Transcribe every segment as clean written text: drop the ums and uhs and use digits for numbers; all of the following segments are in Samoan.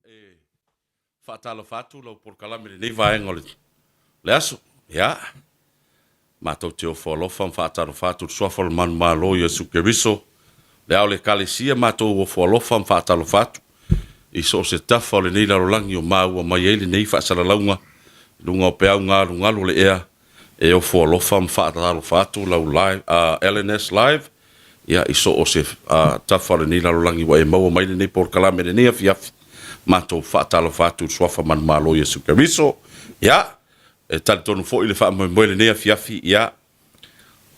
E faatalofa atu lau polokalame i lenei vaega o le aso. Ia, matou te ofo alofa ma faatalofa atu i le Suafa o le Manumalo Iesu Keriso, le Ao o le Ekalesia, matou ofo alofa ma faatalofa atu i so o se tafa o lenei lalolagi o maua mai ai lenei faasalalauga i luga o peau galugalu o le ea. E ofo alofa ma faatalofa atu lau live, LNS Live, ia, i so o se tafa o lenei lalolagi ua e maua mai lenei polokalame i lenei afiafi. Matou faatalofa atu i le Suafa manumalo Iesu Keriso. Ia, e talitonu foi le faamoemoe i lenei afiafi, ia,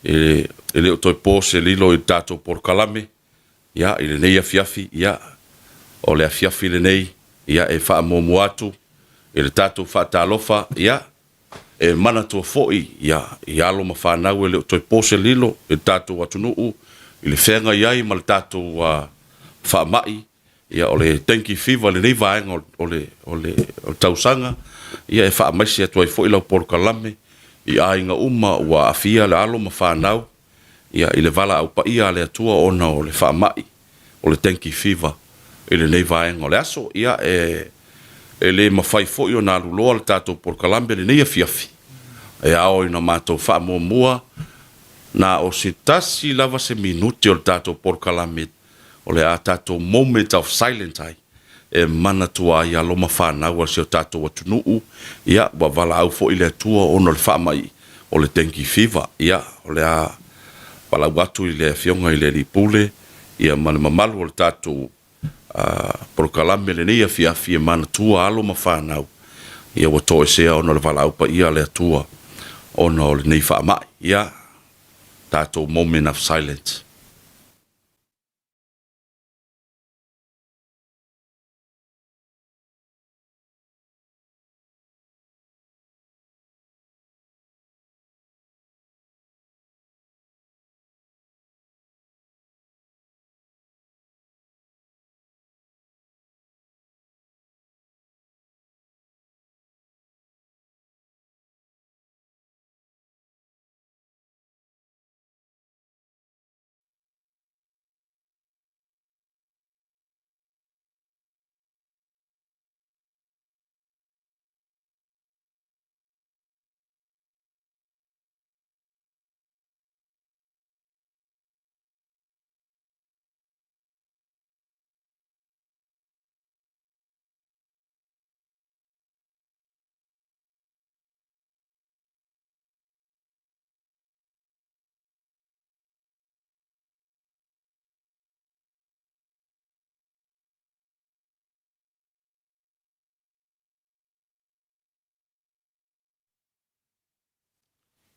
e le o toe po se lilo i le tatou polokalame, ia, i lenei afiafi, ia, o le afiafi lenei, ia, e faamuamua atu i le tatou faatalofa, ia, E manatua foi i alo ma fanau e le o toe po se lilo i le tatou atunuu i le feagai ai ma le tatou faamai, o le dengue fever i lenei vaega o le tausaga. E faamaise atu ai foi lau polokalame i aiga uma ua aafia le alo ma fanau i le valaau paia a le Atua ona o le faamai o le dengue fever i lenei vaega o le aso. Ia, e le mafai foi ona aluloa le tatou polokalame i lenei afiafi e ao ina matou faamuamua na o se tasi lava se minute o le tatou polokalame o le a tatou moment of silent ai e manatua ai alo ma fanau a si o tatou atunuu, ia, ua valaau foi le Atua ona o le faamai o le dengue fever. Ia, o le a valaau atu i le Afioga i le Alii Pule, ia, ma le mamalu o le tatou polokalame i lenei afiafi e manatua alo ma fanau, ia, ua toesea ona o le valaau paia a le Atua ona o lenei faamai. Ia, tatou moment of silent.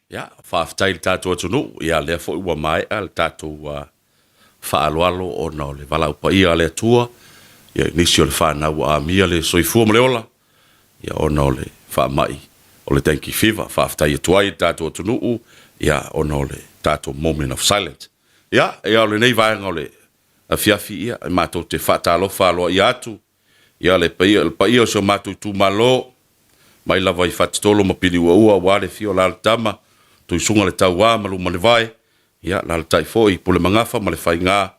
Ia, faafetai i le tatou atunuu, ia lea foi ua maea le tatou faaaloalo ona o le valaau paia a le Atua, ia i nisi o le fanau ua amia le soifua ma le ola, ia ona o le faamai o le dengue fever. Faafetai atu ai i le tatou atunuu, ia ona o le tatou moment of silent. Ia, ia o lenei vaega o le afiafi, ia e matou te faatalofa aloaia atu Ia le paia, le paia o si o matou itumalo, mai lava i Fatitolo ma Piliuaua aua le afio o Alalatama, Tuisuga le Tauā ma Lumalevae, ia alaalatai foi Pulemagafa ma le Faiga,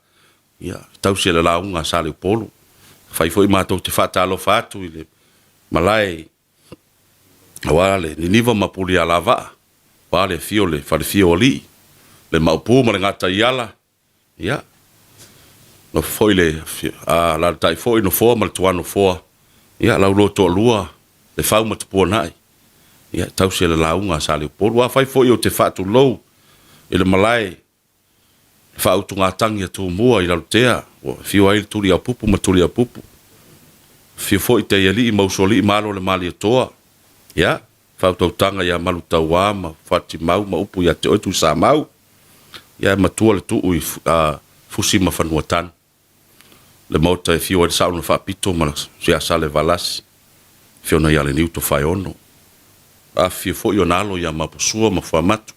ia tausi e le lauga a Saleupolu. Fai foi matou te faatalofa atu i le malae aua le Niniva ma Pulialavaa, aua le afio o le Falefia o Alii, le Maopu ma le Gataiala, Ia, nofo foi le alaalatai foi Nofoa ma le Tuanofoa, ia lau lua toalua Lefau ma Tupuanai, ia tausi e le lauga a Saleupolu. Afai foi ou te faatulou i le malae le faautugatagi a Tumua i Lalotea, ua afio ai le Tuliaupupu ma Tuliaupupu, afio foi Taialii ma Usoalii ma Alo o le Malietoa, ia, faautautaga ia Malutauā ma Fuatimau ma upu ia te oe Tuisamau. Ia e matua le tuu i Fusi ma Fanuatanu, le maota e fiu ai le sao na faapito ma Siasale Valasi, Fiona ia Leniu Tofaeono. Afifio foi ona alo ia Maposua ma Fuamatu.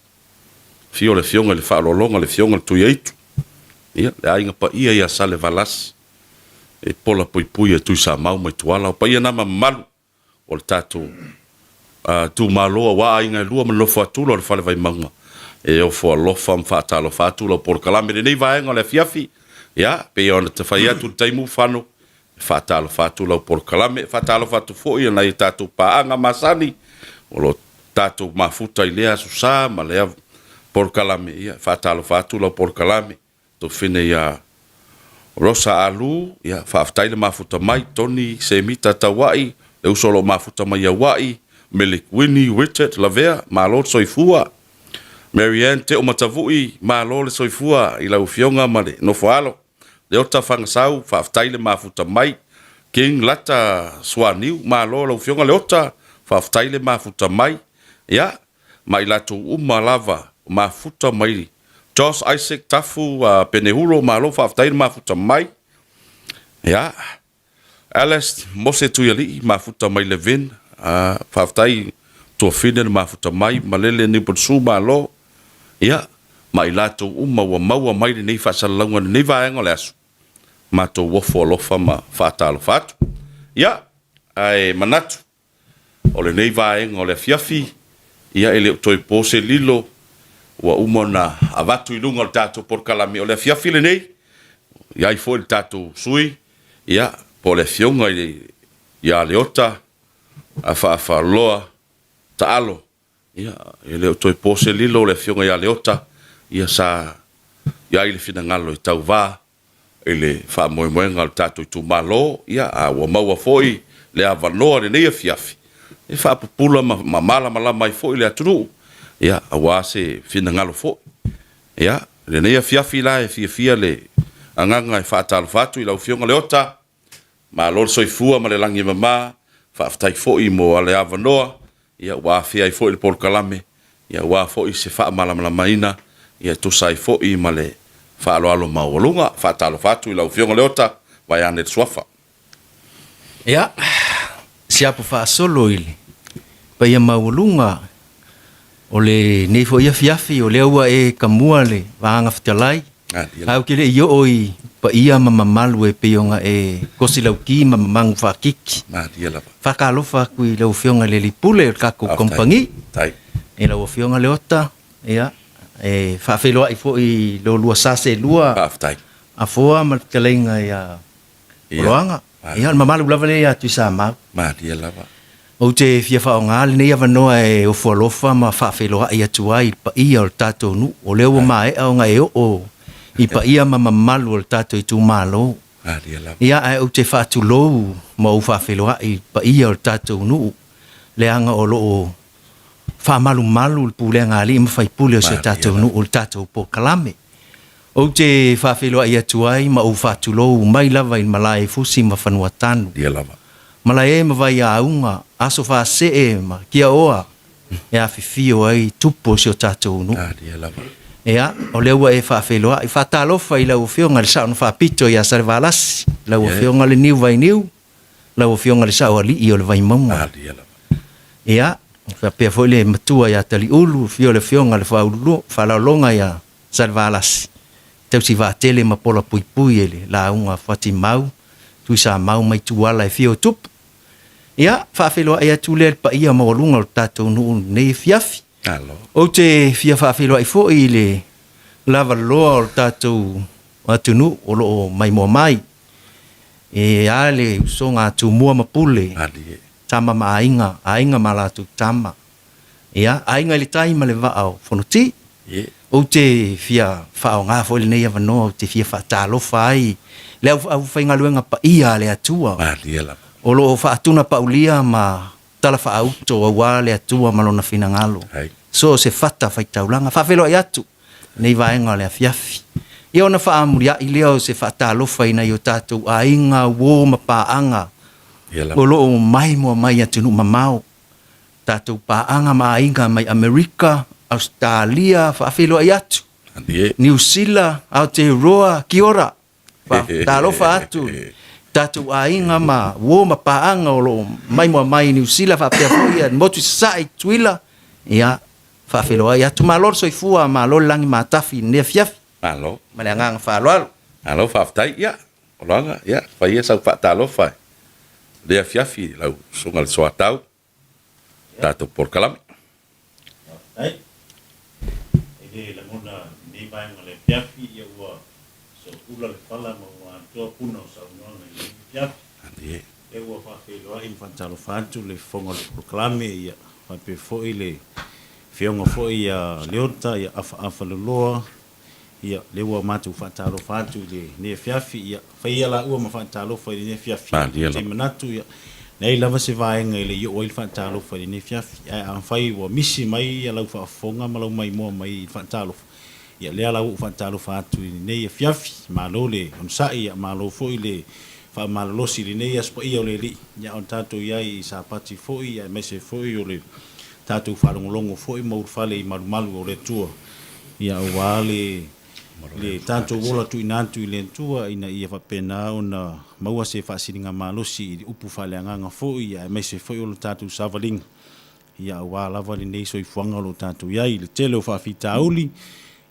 Afio le Afioga i le Faaaloaloga, le Afioga i le Tuiaitu, ia, le aiga paia ia Salevalasi, e pola puipui e Tuisamau ma Ituala. O paia na ma mamalu o le tatou itumalo aua aiga e lua ma le nofo a tula o le Fale Vaimauga. E ofo alofa ma faatalofa atu lau polokalame i lenei vaega o le afiafi. Ia, pei ona ta fai atu i le taimi ua fano, e E faatalofa atu lau polokalame, e faatalofa atu foi i nai a tatou paaga masani o lo o tatou mafuta i lea Aso Sa ma lea polokalame. Ia, e faatalofa atu lau polokalame, Tofine ia Rosa Alu, ia, faafetai le mafuta mai, Tony Semita Tauai, le uso o lo o mafuta mai Auai, Mele Kuini Richard Lavea, malo le soifua. Mary Ann Teomatavui, malo le soifua i lau Afioga ma le nofo alo. Leota Fagasau, faafetai le mafuta mai. King Lata Suaniu, malo lau Afioga Leota, faafetai le mafuta mai. Ia, ma i latou uma lava o mafuta mai. Josh Isaac Tafu Penehuro, malo faafetai le mafuta mai. Ia, Alice Mose Tuialii, mafuta mai Levin, faafetai Tuafine le mafuta mai. Malele Newton malo. Ia, ma i latou uma ua maua mai lenei faasalalauga i lenei vaega o le aso, matou ofo alofa ma faatalofa atu. Ia, ae manatu, o lenei vaega o le afiafi, ia e le o toe po se lilo, ua uma ona avatu i luga o le tatou polokalame o le afiafi lenei, i ai foi le tatou sui, ia, po o le Afioga ia Leota Afaafaloa Taalo. Ia, e le o toe po se lilo o le Afioga ia Leota, ia sa i ai le finagalo e tauva i le faamoemoega o le tatou itumalo, ia, a ua maua foi le avanoa i lenei afiafi e faapupula ma malamalama ai foi le atunuu, ia, aua se finagalo foi. Ia, i lenei afiafi la e fiafia le agaga e faatalofa atu i lau Afioga Leota, Malo le soifua ma le lagi e mama, faafetai foi mo le avanoa ia ua afea ai foi le polokalame ia aua foi se faamalamalamaina ia e tusa ai foi ma le faaaloalo maualuga. Faatalofa atu i lau Afioga Leota, vaeane le suafa. Ia, siapo faasolo i le paia maualuga o lenei foi afiafi, o lea ua e tamua le Vaega Fetalai, ae ou te le i oo i paia ma mamalu e pei ona e kosi lauki ma mamagu faakiki. Faatalofa atu i lau Afioga i le Alii Pule o le tatou Kamupani, i lau Afioga Leota, ia, e faafeiloai foi i lo lua sa seelua, Afoa ma le fetalaiga ia Oloaga. Ia, o le mamalu lava lea ia Tuisamau. Malie lava. Ou te fia faaaoga lenei avanoa e ofo alofa ma faafeiloai atu ai i le paia o le tatou nuu, o lea ua maea ona e oo i paia ma mamalu o le tatou itumalo. Malie lava. Ia, ae ou te faatulou ma ou faafeiloai i le paia o le tatou nuu, leaga o lo o faamalumalu le pulega a alii ma faipule o si o tatou nuu i le tatou polokalame. Ou te faafeiloai atu ai ma ou faatulou mai lava i le malae i Fusi ma Fanuatanu. Ia lava. Malae ma Vaiaauga, aso faasee ma Kiaoa e afifio ai tupu o si o tatou nuu. Ia lava. Ia, o lea ua e faafeiloai. Faatalofa i lau Afioga i le Saono Faapito ia Salevalasi, lau Afioga le Niu Vainiu, lau Afioga i le Saoalii o le Vaimauga. Ia, faapea foi le matua ia Taliulu, afio le Afioga i le Faaaloaloga ia Salevalasi, Tausivaatele ma Polapuipui e le lauga Fuatimau, Tuisamau ma Ituala e fia o Tupu. Ia, faafeiloai atu lea i le paia maualuga o le tatou nuu i lenei afiafi. Ou te fia faafeiloai foi i le lavaloa o le tatou atunuu o lo o maimoa mai. E a le usoga a Tumua ma Pule, Tama ma Aiga, Aiga ma latou Tama. Ia, Aiga i le Tai ma le Vaa o Fonoti. Ou te fia faaaoga foi lenei avanoa ou te fia faatalofa ai i le aufaigaluega paia a le Atua o lo o faatunapaulia ma talafaauto aua le Atua ma Lona finagalo. So o se fata faitaulaga. Faafeiloai atu lenei vaega o le afiafi. Ia ona faamuliai lea o se faatalofa i nai o tatou aiga, uo ma paaga o lo o maimoa mai i atunuu mamao, tatou paaga ma aiga mai Amerika, Ausetalia, faafeiloai atu, Niu Sila, Aotearoa, kia ora. Faatalofa atu i tatou aiga ma uo ma paaga o lo o maimoa mai i Niu Sila faapea foi le motu i Sasae i Tutuila. Ia, faafeiloai atu. Malo le soifua, malo le lagi matafi i lenei afiafi. Malo. Ma le agaga faaaloalo. Malo faafetai. Ia, Oloaga, ia, fai ia sau faatalofa i lenei afiafi i lau susuga i le Soatau, tatou polokalame. Faafetai. E le lagona i lenei vaega o le afiafi, ia ua soopula le fala ma ua atoa puna o saunoaga i lenei afiafi. Lea ua faafeiloai ma faatalofa atu le Fofoga o le Polokalame, ia, faapea foi le Afioga foi ia Leota, ia, Afaafa Loloa, ia, lea ua matou faatalofa atu i lenei afiafi, ia, fai ia laua ma faatalofa i lenei afiafi. Ou te manatu, ia, leai lava se vaega e le i oo ai le faatalofa i lenei afiafi, ae afai ua misi mai lau faafofoga ma lau maimoa mai i le faatalofa, Ia lea la ua ou faatalofa atu i lenei afiafi, malo le onosai, ia malo foi le faamalolosi i lenei Aso Paia o le Alii, ia a o tatou i ai i Sapati foi, ia aemaise foi o le tatou faalogologo foi ma ulufale i malumalu o le Atua, ia aua le le tatou ola tuuina atu i le Atua ina ia faapena ona maua se faasiligamalosi i upu faaleagaga foi, ia aemaise foi o le tatou savaliga. Ia aua lava lenei soifuaga o lo o tatou i ai i le tele o faafitauli,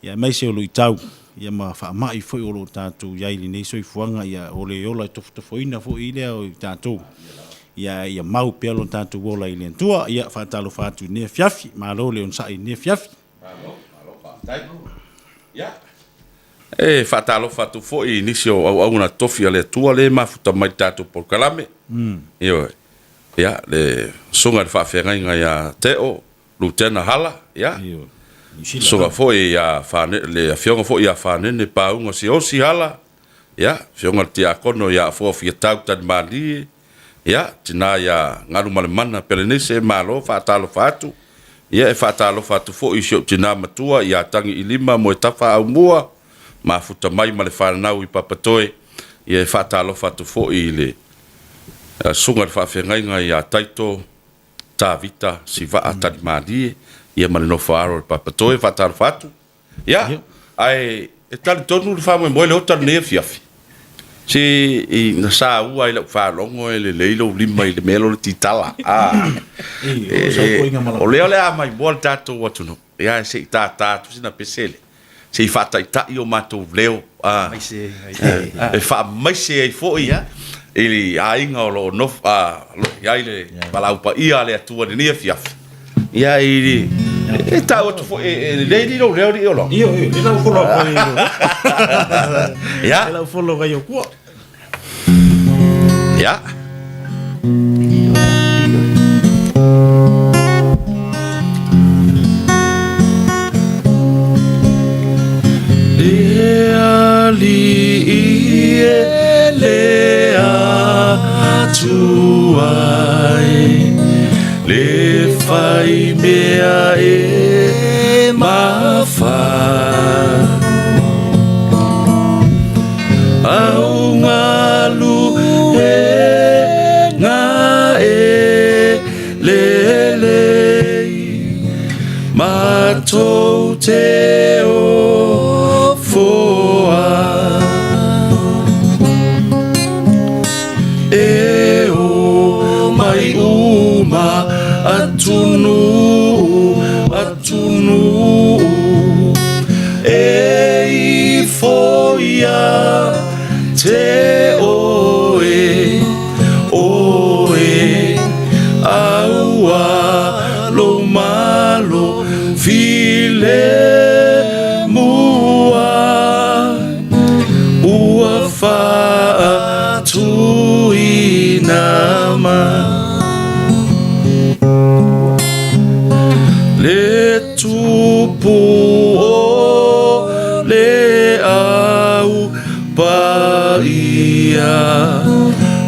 ia aemaise o luitau, ia ma faamai foi o lo o tatou i ai i lenei soifuaga, ia o le ola e tofotofoina foi lea o i tatou, ia ia mau pea lo tatou ola i le Atua. Ia faatalofa atu i lenei afiafi, malo le onosai i lenei afiafi. Malo, malo faafetai. Ia, e faatalofa atu foi i nisi o auauna tofi a le Atua lea e mafuta mai i le tatou polokalame. Ioe. Ia, le Susuga i le Faafeagaiga ia Teo Lutena Hala, ia, Susuga foi ia Fane, le Afioga foi ia Fanene Pauga Siaosi Hala, ia, Afioga i le Tiakono ia Afoa Fiatau Talimalie, ia, Tina ia Galumalemana Pelenise, malo faatalofa atu. Ia, e faatalofa atu foi i si ou tina matua ia Tagiilima Moetafa Aumua, mafuta mai ma le fanau i Papatoe, ia e faatalofa atu foi i le Susuga i le Faafeagaiga ia Taito Tavita Sivaa Talimalie, ia ma le nofo a alo o le Papatoe, faatalofa atu. Ia, ae e talitonu le faamoemoe lea o ta lenei afiafi, se i na saua i lau faalogo e lelei lou lima i le mea lea o le titala. O lea o le a maimoa le tatou atunuu. Ia ae se i tātā atu sina pese lea, se i faataitai o matou leo e faamaise ai foi i aiga o lo o nofo o lo o i ai le valaau paia a le Atua i lenei afiafi. Ia e e tau atu foi e lelei ni lou leo alii Olo. Ioe, e lau folo atu ai. Ia. E lau folo ai o kua. Ia. Le alii e le Atua e, le fai mea e mafa. Augalu e nga e lelei matou te ofoa E o mai uma atunuu atunuu E ifo ia te oe, oe Aua lou malo filemu ai Ua faatuina mai Le tupu o le au paia,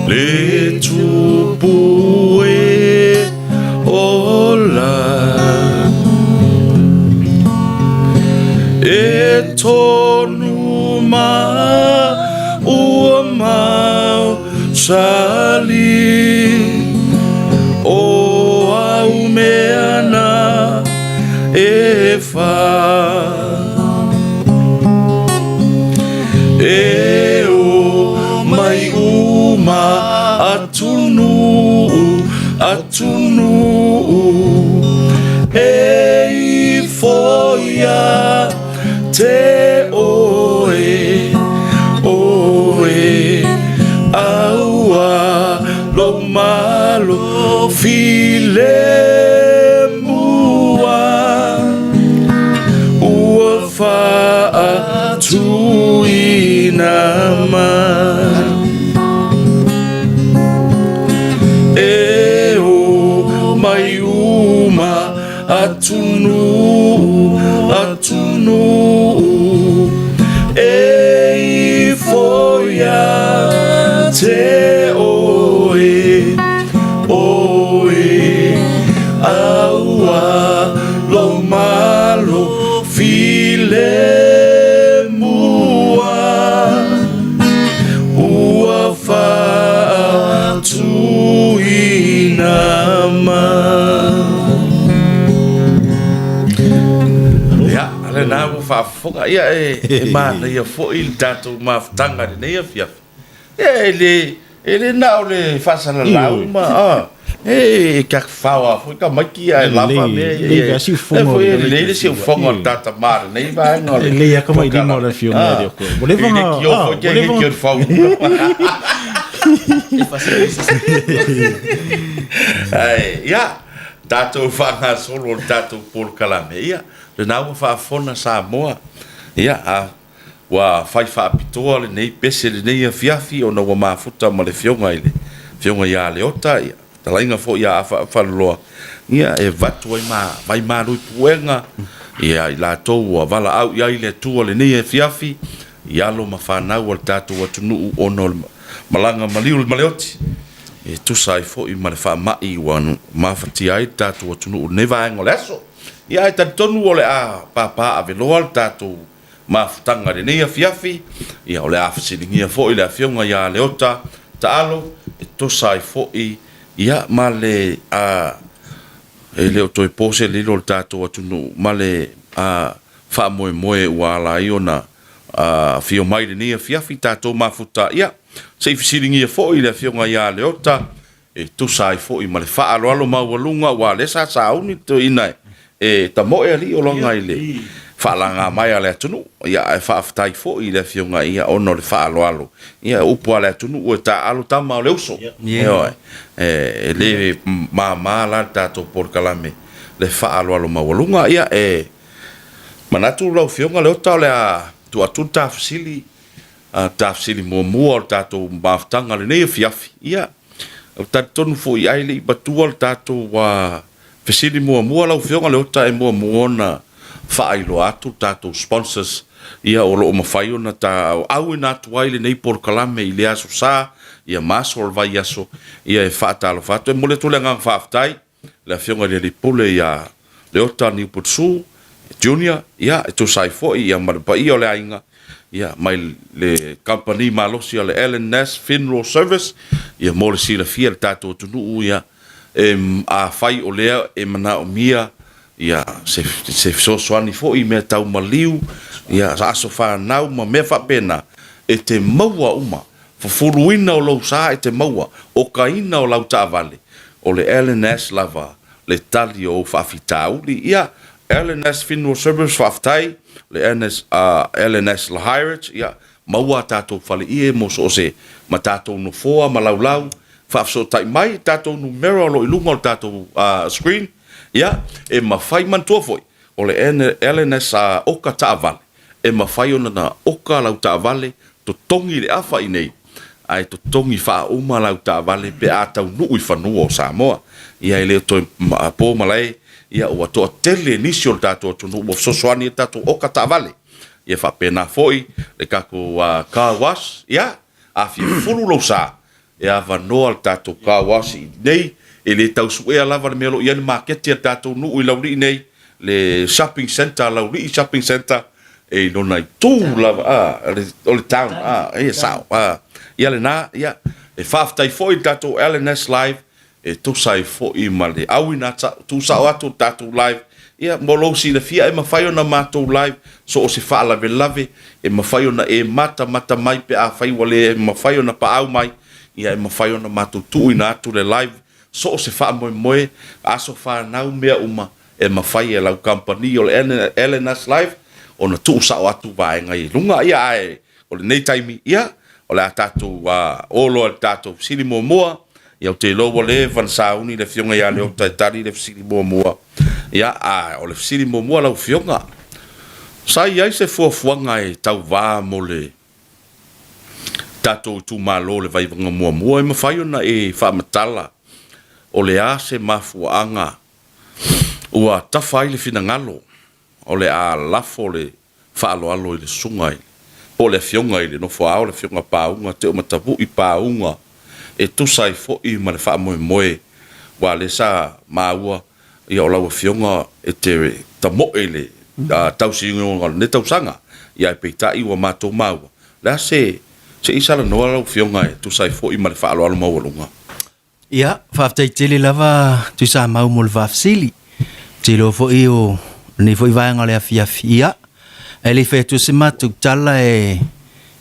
le tupu e ola. E tonu ma ua mau sali, o au mea na e wha. E o mai uma atunuu, atunuu, E ifo ia te oe, oe, Aua lou malo filemu ai, Ua faatuina mai. te oe, oe, aua lou malo filemu ua faatuina mai. Ia, lena ua faafofoga. Ia, e manaia foi le tatou mafutaga i lenei afiafi. Ia, e le, e le na o le faasalalau ma, a, e tafafao lava foi tamaiti ae lava mea ia. Lelei lava siufofoga o le. Lelei le siufofoga o le tata ma lenei vaega o le. Lelei lava kamailima o le afioga ia Leoko. Ua leva na, a, ua leva na. Ai, ia, tatou faagasolo le tatou polokalame. Ia, lena ua faafona Samoa. Ia, a Ua fai faapitoa lenei pese lenei afiafi ona ua mafuta ma le Afioga i le Afioga ia Leota, ia, fetalaiga foi ia Afaaloloa, ia, e avatu ai ma vaimalu i puega, ia, i latou ua valaau i ai le Atua lenei afiafi, i alo ma fanau a le tatou atunuu ona o le malaga maliu i le Maleoti, e tusa ai foi ma le faamai ua mafatia ai le tatou atunuu i lenei vaega o le aso. Ia, ae talitonu o le a papaaveloa le tatou mafutaga i lenei afiafi, ia o le a fesiligia foi le Afioga ia Leota Taalo e tosa ai foi ia ma le a e le o toe po se lilo le tatou atunuu ma le a faamoemoe ua ala ai ona afio mai i lenei afiafi tatou mafuta ia se i fesiligia foi le Afioga ia Leota e tusa ai foi ma le faaaloalo maualuga aua o lea sa sauni le toeaina e tamoe alii o loga i le faalaga mai a le atunuu. Ia, ae faafetai foi i le afioga ia ona o le faaaloalo. Ia, o upu a le atunuu e taaalo tama o le uso. Ioe. E le mama la le tatou polokalame le faaaloalo maualuga. Ia, e manatu lau afioga Leota o le a tuu atu le ta fesili, ta fesili muamua o le tatou mafutaga lenei afiafi. Ia, Ou te talitonu foi ai le i matua le tatou fesili muamua lau Afioga Leota e muamua ona faailoa atu le tatou sponsors ia o lo o mafai ona ta auina atu ai lenei polokalame i le Aso Sa ia ma aso o le vaiaso ia e faatalofa atu. E momoli atu le agaga faafetai le Afioga i le Alii Pule ia Leota Newport Su Junior, ia, e tusa ai foi ia ma le paia o le aiga, ia, mai le kamupani malosi a le Allen Nash Funeral Service, ia, mo le silafia e le tatou atunuu, ia, e, afai o lea e manaomia, ia, se, se fesoasoani foi i mea tau maliu, ia, aso fanau ma mea faapena, e te maua uma Fufuluina o lou sa e te maua, okaina o lau taavale, o le LNS lava le tali o ou faafitauli. Ia, LNS Funeral Service, faafetai, le NS, LNS Lahirage, ia, maua a tatou faleie mo so o se ma tatou nofoa ma laulau, faafesootai mai i tatou numera o lo o i luga o le tatou screen, ia, e mafai, manatua foi, o le LNS oka taavale, e mafai ona oka lau taavale totogi le afa i nei, ae totogi faauma lau taavale pe a taunuu i fanua o Samoa. Ia e le o toe po malae, ia ua toatele nisi o le tatou atunuu ua fesoasoani i le tatou oka taavale. Ia faapena foi le tatou car wash, ia a fia fufulu lou sa, e avanoa le tatou car wash i inei, e le tau suea lava le mea o lo o i ai le maketi a le tatou nuu i Laulii nei, le shopping centre a Laulii shopping centre, e i lona itu lava, a, o le town, a, e sao, a, ia lena, ia, e faafetai foi i le tatou LNS Live, e tusa ai foi ma le auina tuusao atu o le tatou live, ia, mo lou silafia e mafai ona matou live so o se faalavelave, e mafai ona e matamata mai pe afai ua le mafai ona paau mai, ia, e mafai ona matou tuuina atu le live so o se faamoemoe, aso fanau, mea uma, e mafai e lau kamupani o le LNS Live ona tuusao atu vaega i luga. Ia, ae o lenei taimi, ia, o le a tatou o loa i le tatou fesili muamua. Ia, ou te iloa ua leva ona sauni le Afioga ia Leota e tali le fesili muamua. Ia, a o le fesili muamua lau Afioga, sa i ai se fuafuaga e tauva mo le tatou itumalo o le Vaivauga Muamua e mafai ona e faamatala o le a se mafuaaga ua tafa ai le finagalo o le a lafo le faaaloalo i le susuga i le Po o le Afioga i le Nofo-a-ao, le Afioga Pauga, Teomatavui Pauga, e tusa ai foi ma le faamoemoe, aua o lea sa maua, ia o lau Afioga e te tamoe i le tausiga o lenei tausaga, ia ae peitai ua matou maua, o le a se, se i salanoa lau Afioga e tusa ai foi ma le faaaloalo maualuga. Ia, faafetai tele lava Tuisamau mo le faafesili. Ou te iloa foi o lenei foi vaega o le afiafi, ia, ae le i fai atu se matou tala e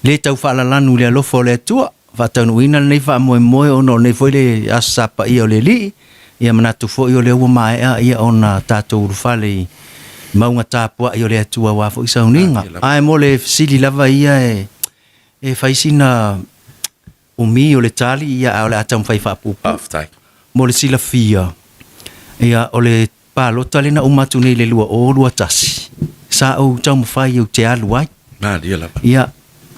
le tau faalalanu i le alofa o le Atua, faataunuuina lenei faamoemoe ona o lenei foi le Aso Sa Paia o le Alii, ia manatu foi o lea ua maea ia ona tatou ulufale i mauga tapuai o le Atua aua foi sauniga. Ae mo le fesili lava ia e fai sina umi o le tali, ia, ae o le a taumafai faapuupuu. Faafetai. Mo le silafia, ia, o le palota lea na uma atu nei i le 2021, sa ou taumafai ou te alu ai. Malie lava. Ia,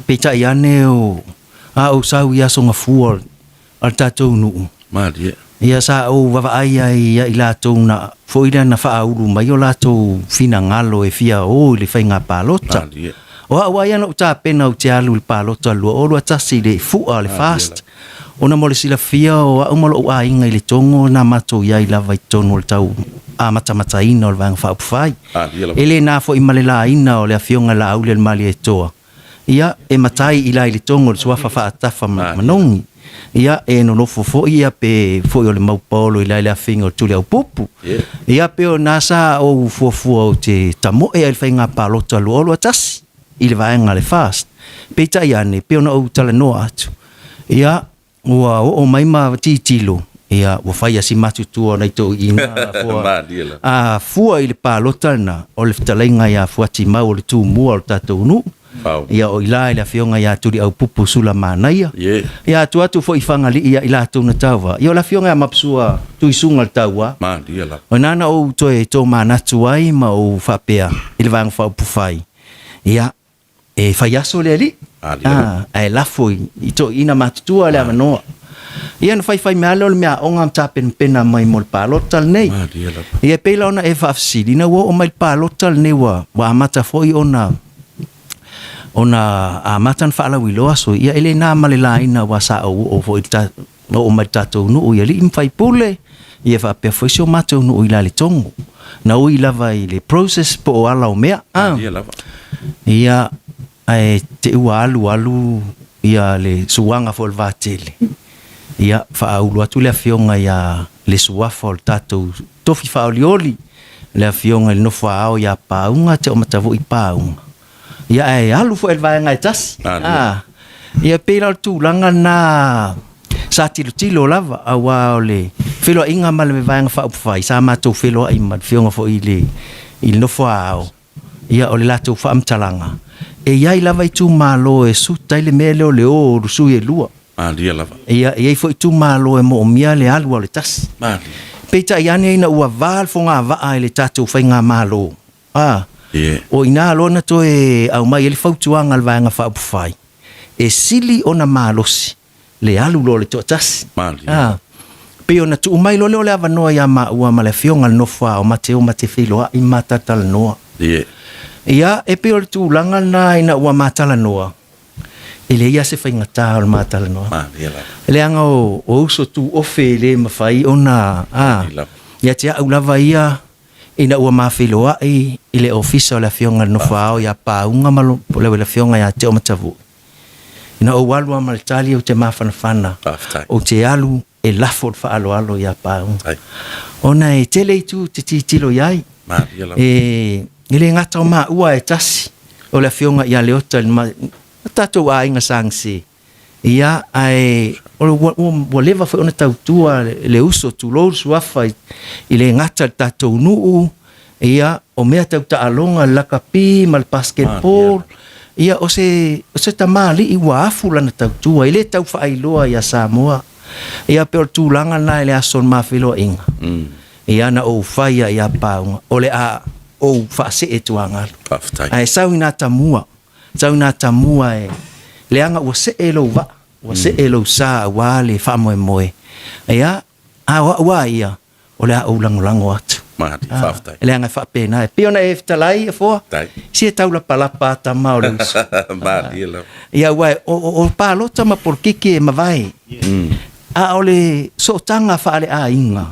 peitai ane o a ou sau i aso gafua a le tatou nuu. Malie. Ia, sa ou vaavaai ai ia i latou na foi lea na faaulu mai o latou finagalo e fia o i le faiga palota. Malie. O au lava ia na ou tapena ou te alu i le palota i le 2021 i le fua le FAST, ona mo le silafia o au ma lou aiga i Letogo na matou i ai lava i totonu o le tau amatamataina o le Vaega Faaupufai. E le na foi ma le laina o le Afioga i Laaulialemalietoa, ia, e matai i la i Letogo i le suafa faatafa manogi. Ia, e nonofo foi ia pe foi o le maupaolo i la i le afiga o le Tuliaupupu. Ia, pe o na sa ou fuafua ou te tamoe ai i le faiga palota 2021 i le vaega a le FAST. Peitai ane, pei ona ou talanoa atu, ia, ua oo mai ma tilotilo, ia, ua fai lava si matutua o nai toeaiina fua, a fua i le palota lena, o le fetalaiga ia Fuatimau o le Tumua o le tatou nuu, Ia o i la i le afioga ia Tuliaupupu Sulamanaia. Ia atu atu foi i Fagalii ia i latou na tauva. Ia o le afioga ia Mapusua Tuisuga le Taua. O ina na ou toe tomanatu ai ma ou faapea i le Vaega Faaupufai, ia e fai aso le alii, ae lafo i toeaiina matutua le avanoa. Ia na faifai mai lava lea o le meaaoga ma tapenapena mai mo le palota lenei. Ia e pei la ona e faafesili, ina ua oo mai le palota lenei ua amata foi ona ona amata ona faalauiloa sui, ia e le na ma le laina aua sa ou oo foi i le oo mai i le tatou nuu i alii ma faipule, ia faapea foi si o matou nuu i Lalotogo. Na ui lava i le process po o ala o mea, a. Ia, ae te i ua alu alu ia le suaga foi o le vatele, ia faaulu atu le afioga ia le suafa o le tatou tofi faaolioli, le afioga i le nofo-a-ao ia Pauga Teomatavui Pauga, ia ae alu foi i le vaega e tasi. A, ia pei la o le tulaga lena sa tilotilo lava, aua o le feiloaiga ma le Vaega Faaupufai, sa matou feiloai ma le afioga foi i le i le nofo-a-ao, ia o le latou faamatalaga, e i ai lava itumalo e suta ai le mea lea o le o o sui e lua. Malie lava. Ia, e i ai foi itumalo e moomia le alu a le tasi. Malie. Peitai ane ina ua va le fogavaa i le tatou faigamalo, a, yeah. o ina loa na toe aumai ai le fautuaga a le Vaega Faaupufai, e sili ona malosi le alu loa o le toatasi. Malie. A, pei ona tuu mai loa lea o le avanoa ia maua ma le afioga i le nofo-a-ao Mateo ma te feiloai ma talatalanoa. Yeah. Ia, e pei o le tulaga lena ina ua ma talanoa, E leai lava se faigata o le ma talanoaga. Malie lava. Leaga o, o uso tuofe e le mafai ona, a, Malie lava. ia te au lava ia, ina ua ma feiloai i le ofisa o le Afioga i le Nofo-a-ao ia Pauga ma lo, le Afioga ia Teomatavui, ina ou alu lava ma le tali ou te mafanafana, Faafetai. ou te alu e lafo le faaaloalo ia Pauga. Ai. Ona e tele itu te tilotilo i ai. Malie lava. E, e le gata o maua e tasi, o le afioga ia Leota i le ma, o tatou aiga Sangse. Ia, ae o le, ua, ua, ua leva foi ona tautua le, le uso, tulou le suafa i, i le gata i le tatou nuu, ia, o mea tau taaloga, le lakapi ma le basketball, ia, o se, o se tamalii ua afu lana tautua, e le tau faailoa ia Samoa. Ia, pei o le tulaga lena i le aso o le ma feiloaiga. Ia, na ou fai ai ia Pauga, o le a ou faasee tuagalu. Faafetai. Ae sau ina tamua, sau ina tamua e, leaga ua see lou vaa, ua see lou sa aua le faamoemoe. Ia, a o au lava ia, o le a ou lagolago atu. Malie, faafetai. Leaga e faapena, e pei ona e fetalai Afoa, se e taulapalapa a tama o le uso. Malie lava. Ia aua o palota ma polokiki e mavae. A o le sootaga faaleaiga,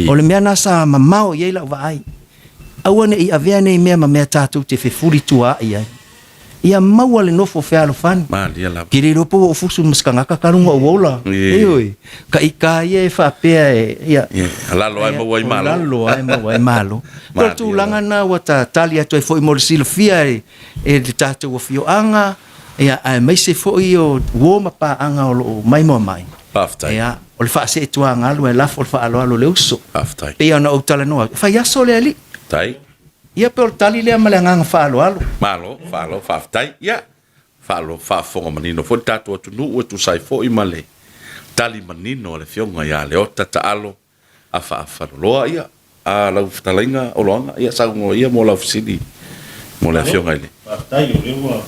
o le mea na sa mamao i ai lau vaai. Aua ne i avea nei mea ma mea tatou te fefulituaai ai. Ia maua le nofo fealofani. Malie lava. Ke le iloa po ua ou fusu ma se kangaka ka luga o ou ola. Ioe. Ka ika ia e faapea e, ia. Ia, lalo lava e maua ai malo. Lalo lava e maua ai malo. O le tulaga lena ua ta tali atu ai foi mo le silafia e le tatou afioaga, ia, aemaise foi o uo ma paaga o lo o maimoa mai. Faafetai. Ia, o le faaseetuagalu ae lafo le faaaloalo i le uso. Faafetai. E pei ona ou talanoa atu, e fai aso le alii. Tai. Ia pei o le tali lea ma le agaga faaaloalo. Malo, faalo, faafetai. Ia, faalo, faafofoga manino foi le tatou atunuu e tusa ai foi ma le tali manino a le Afioga ia Leota Taalo Afaafaloloa. Ia, a lau fetalaiga Oloaga, ia saunoa ia mo lau fesili mo le Afioga i le. Faafetai, o lea ua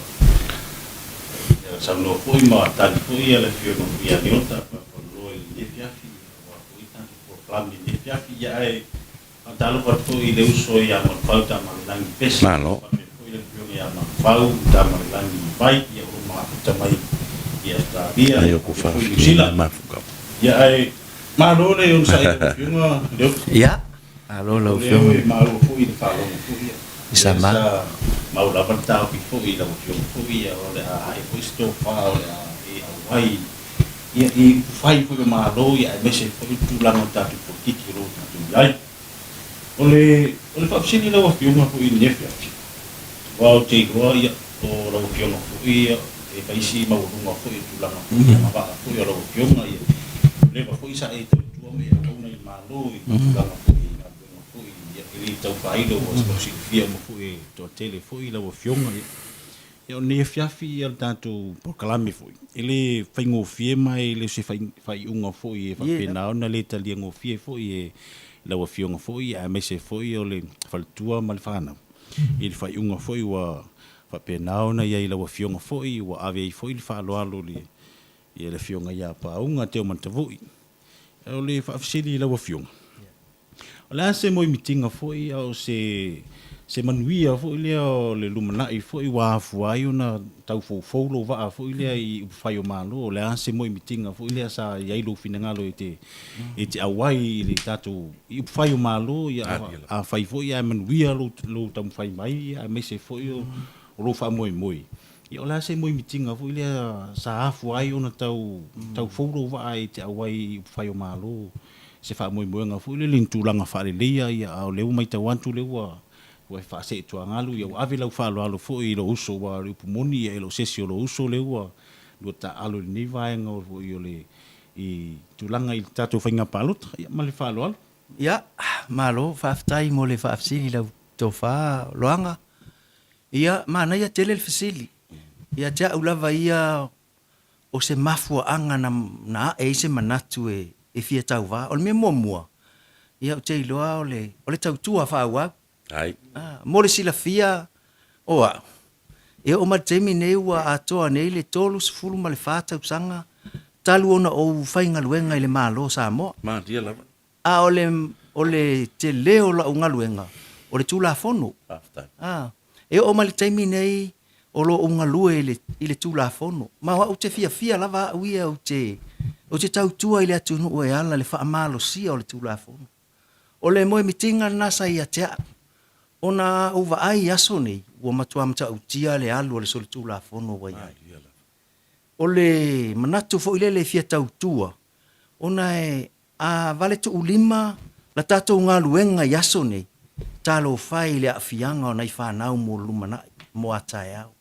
saunoa foi ma tali foi le Afioga ia Leota Afaafaloloa i lenei afiafi, aua foi tatou polokalame i lenei afiafi. Ia, ae Faatalofa atu foi i le uso ia Malufau Tamalelagi Pese, Malo. faapea foi le afioga ia Malufau Tamalelagi Vai, ia o lo o mafuta mai i Ausetalia, Ai o ku faapea foi Niu Sila. Ia ae malo le onosai i lau afioga Leota. Ia, malo lau O lea afioga. e malo foi le faalogo foi ia. I sa Lea ma. sa mau lava le taofi foi i lau afioga foi ia o le a ae foi se tofa o le a e auai ia i upufai foi o Malo ia aemaise ai foi le tulaga o tatou polokiki o lo o tatou i ai. O le o le faafesili i lau Afioga foi i lenei afiafi, aua ou te iloa ia o lau Afioga foi ia e fai si maualuga foi o tulaga foi i agavaa foi o lau Afioga ia ua leva foi sa e tautua ma e auauna i le Malo i tulaga foi i galuega foi ia e le tau faailo ua silafia uma foi e toatele foi lau Afioga ia. Ia o lenei afiafi ia le tatou polokalame foi, e le faigofie ma e le o se faaiuga foi e faapena ona le talia gofie foi e lau Afioga foi aemaise foi o le faletua ma le fanau i le faaiuga foi ua faapena ona i ai lau Afioga foi ua ave ai foi le faaaloalo i le Afioga ia Paauga Teomatavui. O le faafesili i lau Afioga, O le a se moemitiga foi a o se se manuia foi lea o le lumanai foi ua afua ai ona tau foufou lou vaa foi lea i upufai o Malo? O le a se moemitiga foi lea sa i ai lou finagalo e te e te auai i le tatou i upufai o Malo? Ia afai foi ae manuia lou lou taumafai mai aemaise foi o o lou faamoemoe, ia o le a se moemitiga foi lea sa afua ai ona tau tau fou lou vaa e te auai i upufai o Malo? se faamoemoega foi lele i ni tulaga faaleleia, ia, a o lea ua matau atu lea ua ua e faaseetuagalu, ia ua ave lau faaaloalo foi i lou uso, aua o le upu moni, ia e le o se isi o lou uso lea ua lua taaalo i lenei vaega o foi o le i tulaga i le tatou faiga palota, ia ma le faaaloalo. Ia, malo, faafetai mo le faafesili lau tofa Loaga. Ia, manaia tele le fesili. Ia te au lava ia o se mafuaaga na na ae ai se manatu e e fia tauva. O le mea muamua, ia ou te iloa o le o le tautua faaauau. Ai. A, mo le silafia o au, e oo mai le taimi nei ua atoa nei le 34 tausaga talu ona ou faigaluega i le Malo o Samoa. Malie lava. A o le o le tele o lau galuega, o le Tulafono. Faafetai. A, e oo mai le taimi nei o lo o ou galue i le i le Tulafono. Ma o au ou te fiafia lava au ia ou te ou te tautua i le atunuu e ala i le faamalosia o le Tulafono. O le moemitiga lena sa ia te au, ona a ou vaai i aso nei, ua matua matautia le alu a le solitulafono ua i ai. O le manatu foi lele e fia tautua, ona e A valetuulima la tatou galuega i aso nei, talofa e i le aafiaga o nai fanau mo le lumanai, mo a taeao.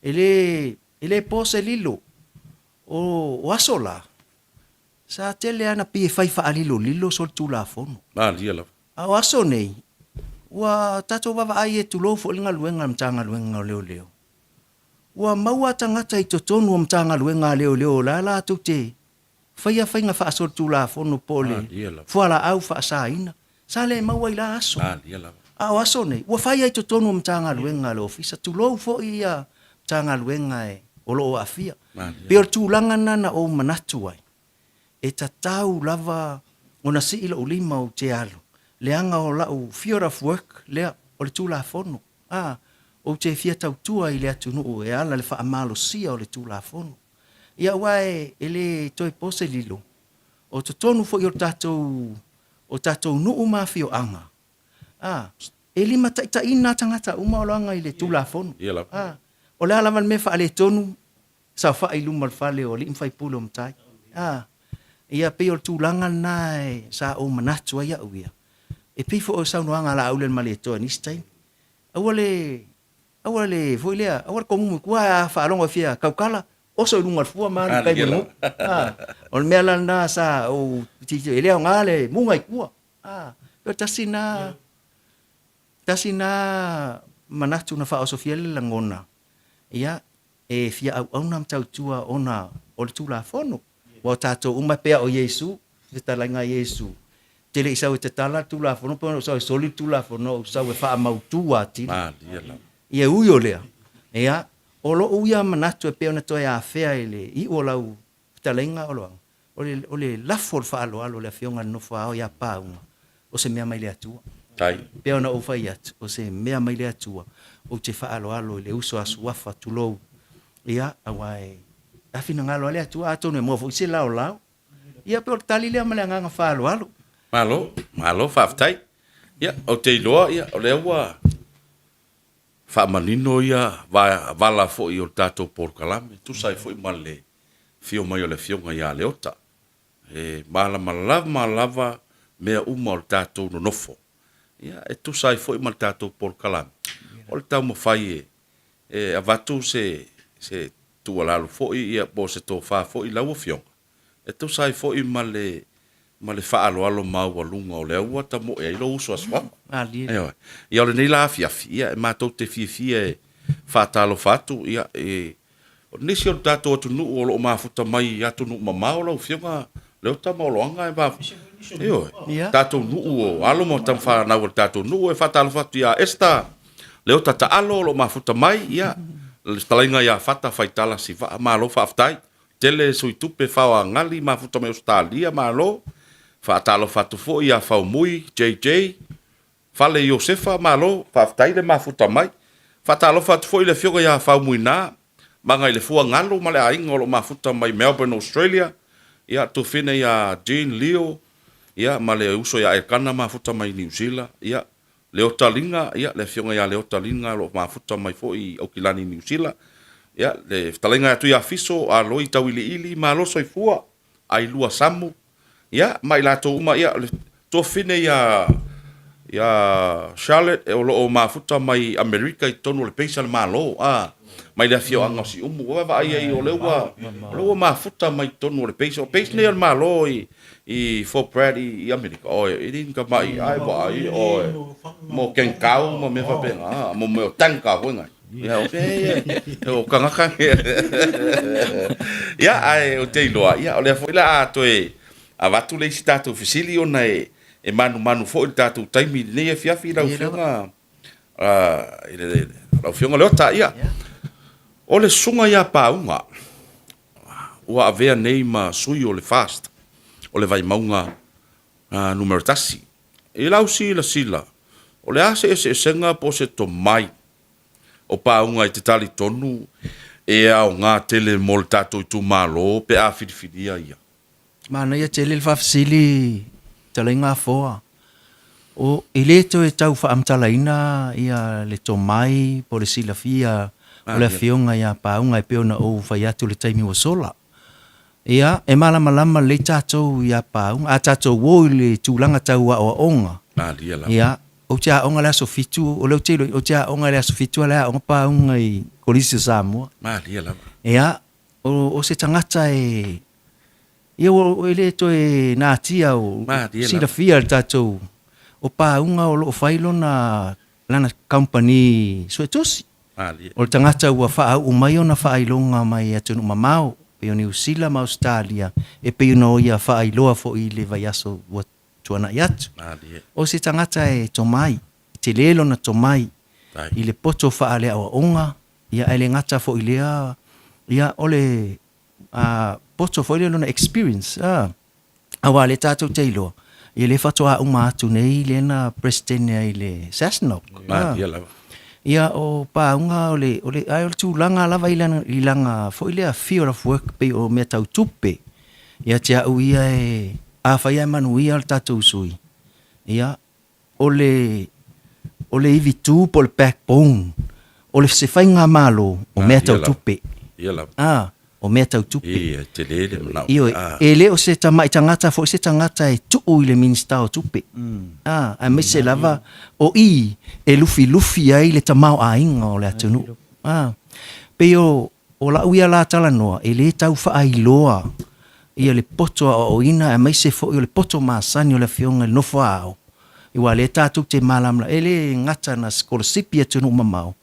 E le, e le po se lilo, o, o aso la, sa tele lava na pei e fai faalilolilo solitulafono. Malie lava. A o aso nei, ua tatou vaavaai e tulou foi le galuega a le Matagaluega o Leoleo. Ua maua tagata i totonu o Matagaluega a Leoleo o la latou te Faia faiga faasolitulafono po o le fualaau faasaina sa le maua i la aso. A o aso nei, ua fai ai totonu o Matagaluega a le Ofisa, tulou foi ia Matagaluega e o lo o aafia. Pei o le tulaga lena na ou manatu ai, e tatau lava ona sii lou lima ou te alu. leaga o la'u field of work lea o le Tulafono. A, ou te fia tautua i le atunuu e ala i le faamalosia o le Tulafono. Ia aua e le toe po se lilo, o totonu foi o tatou o tatou nuu ma afioaga, a, e limataitaiina tagata uma o loaga i le Tulafono. A, o le a lava le mea faaletonu, saofai i luma o le fale o alii ma faipule o matai. A, ia pei o le tulaga lena e, sa ou manatu ai au ia, e pei foi o saunoaga a Laaulialemalietoa i nisi taimi, aua le, aua le, foi lea, aua le komumu i tua ae a faalogo e fia tautala, oso i luga o le fua ma alu i tai ma le nuu. A, o le mea la lena sa ou tilotilo, e le aoga le muga i tua. A, pei o le tasi lena, tasi lena manatu na faaosofia ai le lagona, ia, e fia auauna ma tautua ona o le Tulafono. Aua o tatou uma e pei lava o Iesu, fetalaiga a Iesu, ou te le i sau e tatala le Tulafono pe ona ou sau e soli le Tulafono, ou sau e faamautu atili. Malie lava. Ia e ui o lea, ia, o lou ia manatu e pei ona toe afea i le iu o lau fetalaiga Oloaga, O le, o le lafo o le faaaloalo a le Afioga i le Nofo Ao ia Pauga, o se mea mai le Atua. Tai. E pei ona ou fai atu, o se mea mai le Atua, ou te faaaloalo i le uso a Suafa, tulou, ia, aua e a finagalo lava le Atua, atonu e maua foi se laolao. Ia, pei o le tali lea ma le agaga faaaloalo. Malo, malo faafetai. Ia, ou te iloa, ia, o lea ua faamanino ia vala foi o le tatou polokalame, e tusa ai foi ma le afio mai o le Afioga ia Leota. E malamalama lava mea uma o le tatou nonofo, ia, e tusa ai foi ma le tatou polokalame, o le taumafai e avatu se se tuualalo foi ia po o se tofa foi i lau Afioga, e tusa ai foi ma le ma le faaaloalo maualuga o lea ua tamoe ai lou uso a Suafa. Ioe. Ia o lenei la afiafi, ia e matou te fiafia e faatalofa atu, ia, i nisi o le tatou atunuu o lo o mafuta mai i atunuu mamao lau Afioga Leota ma Oloaga e mafuta, ioe, tatou nuu o alo ma tama fanau a le tatou nuu. E faatalofa atu ia Esther Leota Taalo o lo o mafuta mai, ia, le fetalaiga ia Fata Faitala Sivaa, malo faafetai. Tele sui tupe faoagali mafuta mai Ausetalia, malo. Faatalofa atu foi ia Faumui JJ Fale Iosefa, malo, faafetai le mafuta mai. Faatalofa atu foi i le afioga ia Faumuina Magailefua Galo ma le aiga o lo o mafuta mai Melbourne, Australia, ia Tufine ia Jean Leo, ia ma le uso ia Elkana mafuta mai Niu Sila, ia Leota Liga, ia le afioga ia Leota Liga o lo o mafuta mai foi i Aukilani, Niu Sila, ia le fetalaiga ia Tuiafiso Aloi Tauiliili, malo soifua, Ailua Samu, Ia, ma i latou uma, ia, le tuafafine ia, ia Charlotte o lo o mafuta mai Amerika i totonu o le base a le Malo, a, mai le afioaga o Siumu. Ua vaavaai ai o lea ua, o lea ua mafuta mai totonu o le base. O base nei a le Malo i, i Fort Bragg i, i Amerika, oi, e le ni tamai, ai vaai, oi, mo kengkau ma mea faapena, a, mo mea o tanka foi ngai. Ia, o pea ia, o kangaka Ia, ae ou te iloa, ia, o lea foi la a toe avatu le isi tatou fesili ona e, e manumanu foi le tatou taimi i lenei afiafi lau Afioga, i le, lau Afioga Leota. Ia, o le susuga ia Pauga, ua avea nei ma sui o le FAST o le Vaimauga 1. I lau silasila, o le a se eseesega po o se tomai o Pauga i te talitonu e aoga tele mo le tatou itumalo pe a filifilia ia? Manaia tele le faafesili Fetalaiga Afoa. O, e le toe tau faamatalaina ia le tomai po o le silafia o le Afioga ia Pauga e pei ona ou fai atu i le taimi ua sola. Ia, e malamalama lelei tatou ia Pauga. A tatou o i le tulaga tau aoaoga, Malie lava. ia, ou te aoga i le aso Fitu, o lea ou te iloa, ou te aoga i le aso Fitu a o la e aoga Pauga i Kolisi o Samoa. Malie lava. Ia, o, o se tagata e, ia, ua, e le toe natia, o, Malie lava. silafia e le tatou, o Pauga o lo o fai lona, lana kamupani suetusi. O le tagata ua faauu mai ona faailoga mai atunuu mamao, pei o Niu Sila ma Ausetalia, e pei ona o ia faailoa foi i le vaiaso ua tuanai atu. O se tagata e tomai, e tele lona tomai i le poto faaleaoaoga, ia ae le gata foi i lea, ia o le poto foi lea lona experience, aua o lea tatou te iloa, Ia lea faatoa uma atu nei lea na Peresetene ai i le SASNOC. Malie lava. Ia o Pauga o le, o le, ae o le tulaga lava i lana, i lana foi lea field of work pei o mea tau tupe. Ia te au ia e, afai lava e manuia le tatou sui, ia o le, o le ivitu po o le backbone o le se faigamalo o mea tau tupe. Ia lava. A, o mea tau tupe. Ia, e tele le manao. Ioe, e le o se tamai tagata foi se tagata e tuu i le Minisita o Tupe. A, aemaise lava o i e lufilufi ai le tamaoaiga o le atunuu. A, pei o, o lau ia la talanoa, e le tau faailoa ia le poto aoaoina aemaise foi o le poto masani o le Afioga i le Nofo-a-ao, aua o lea tatou te malamalama, e le gata na sikolasipi i atunuu mamao,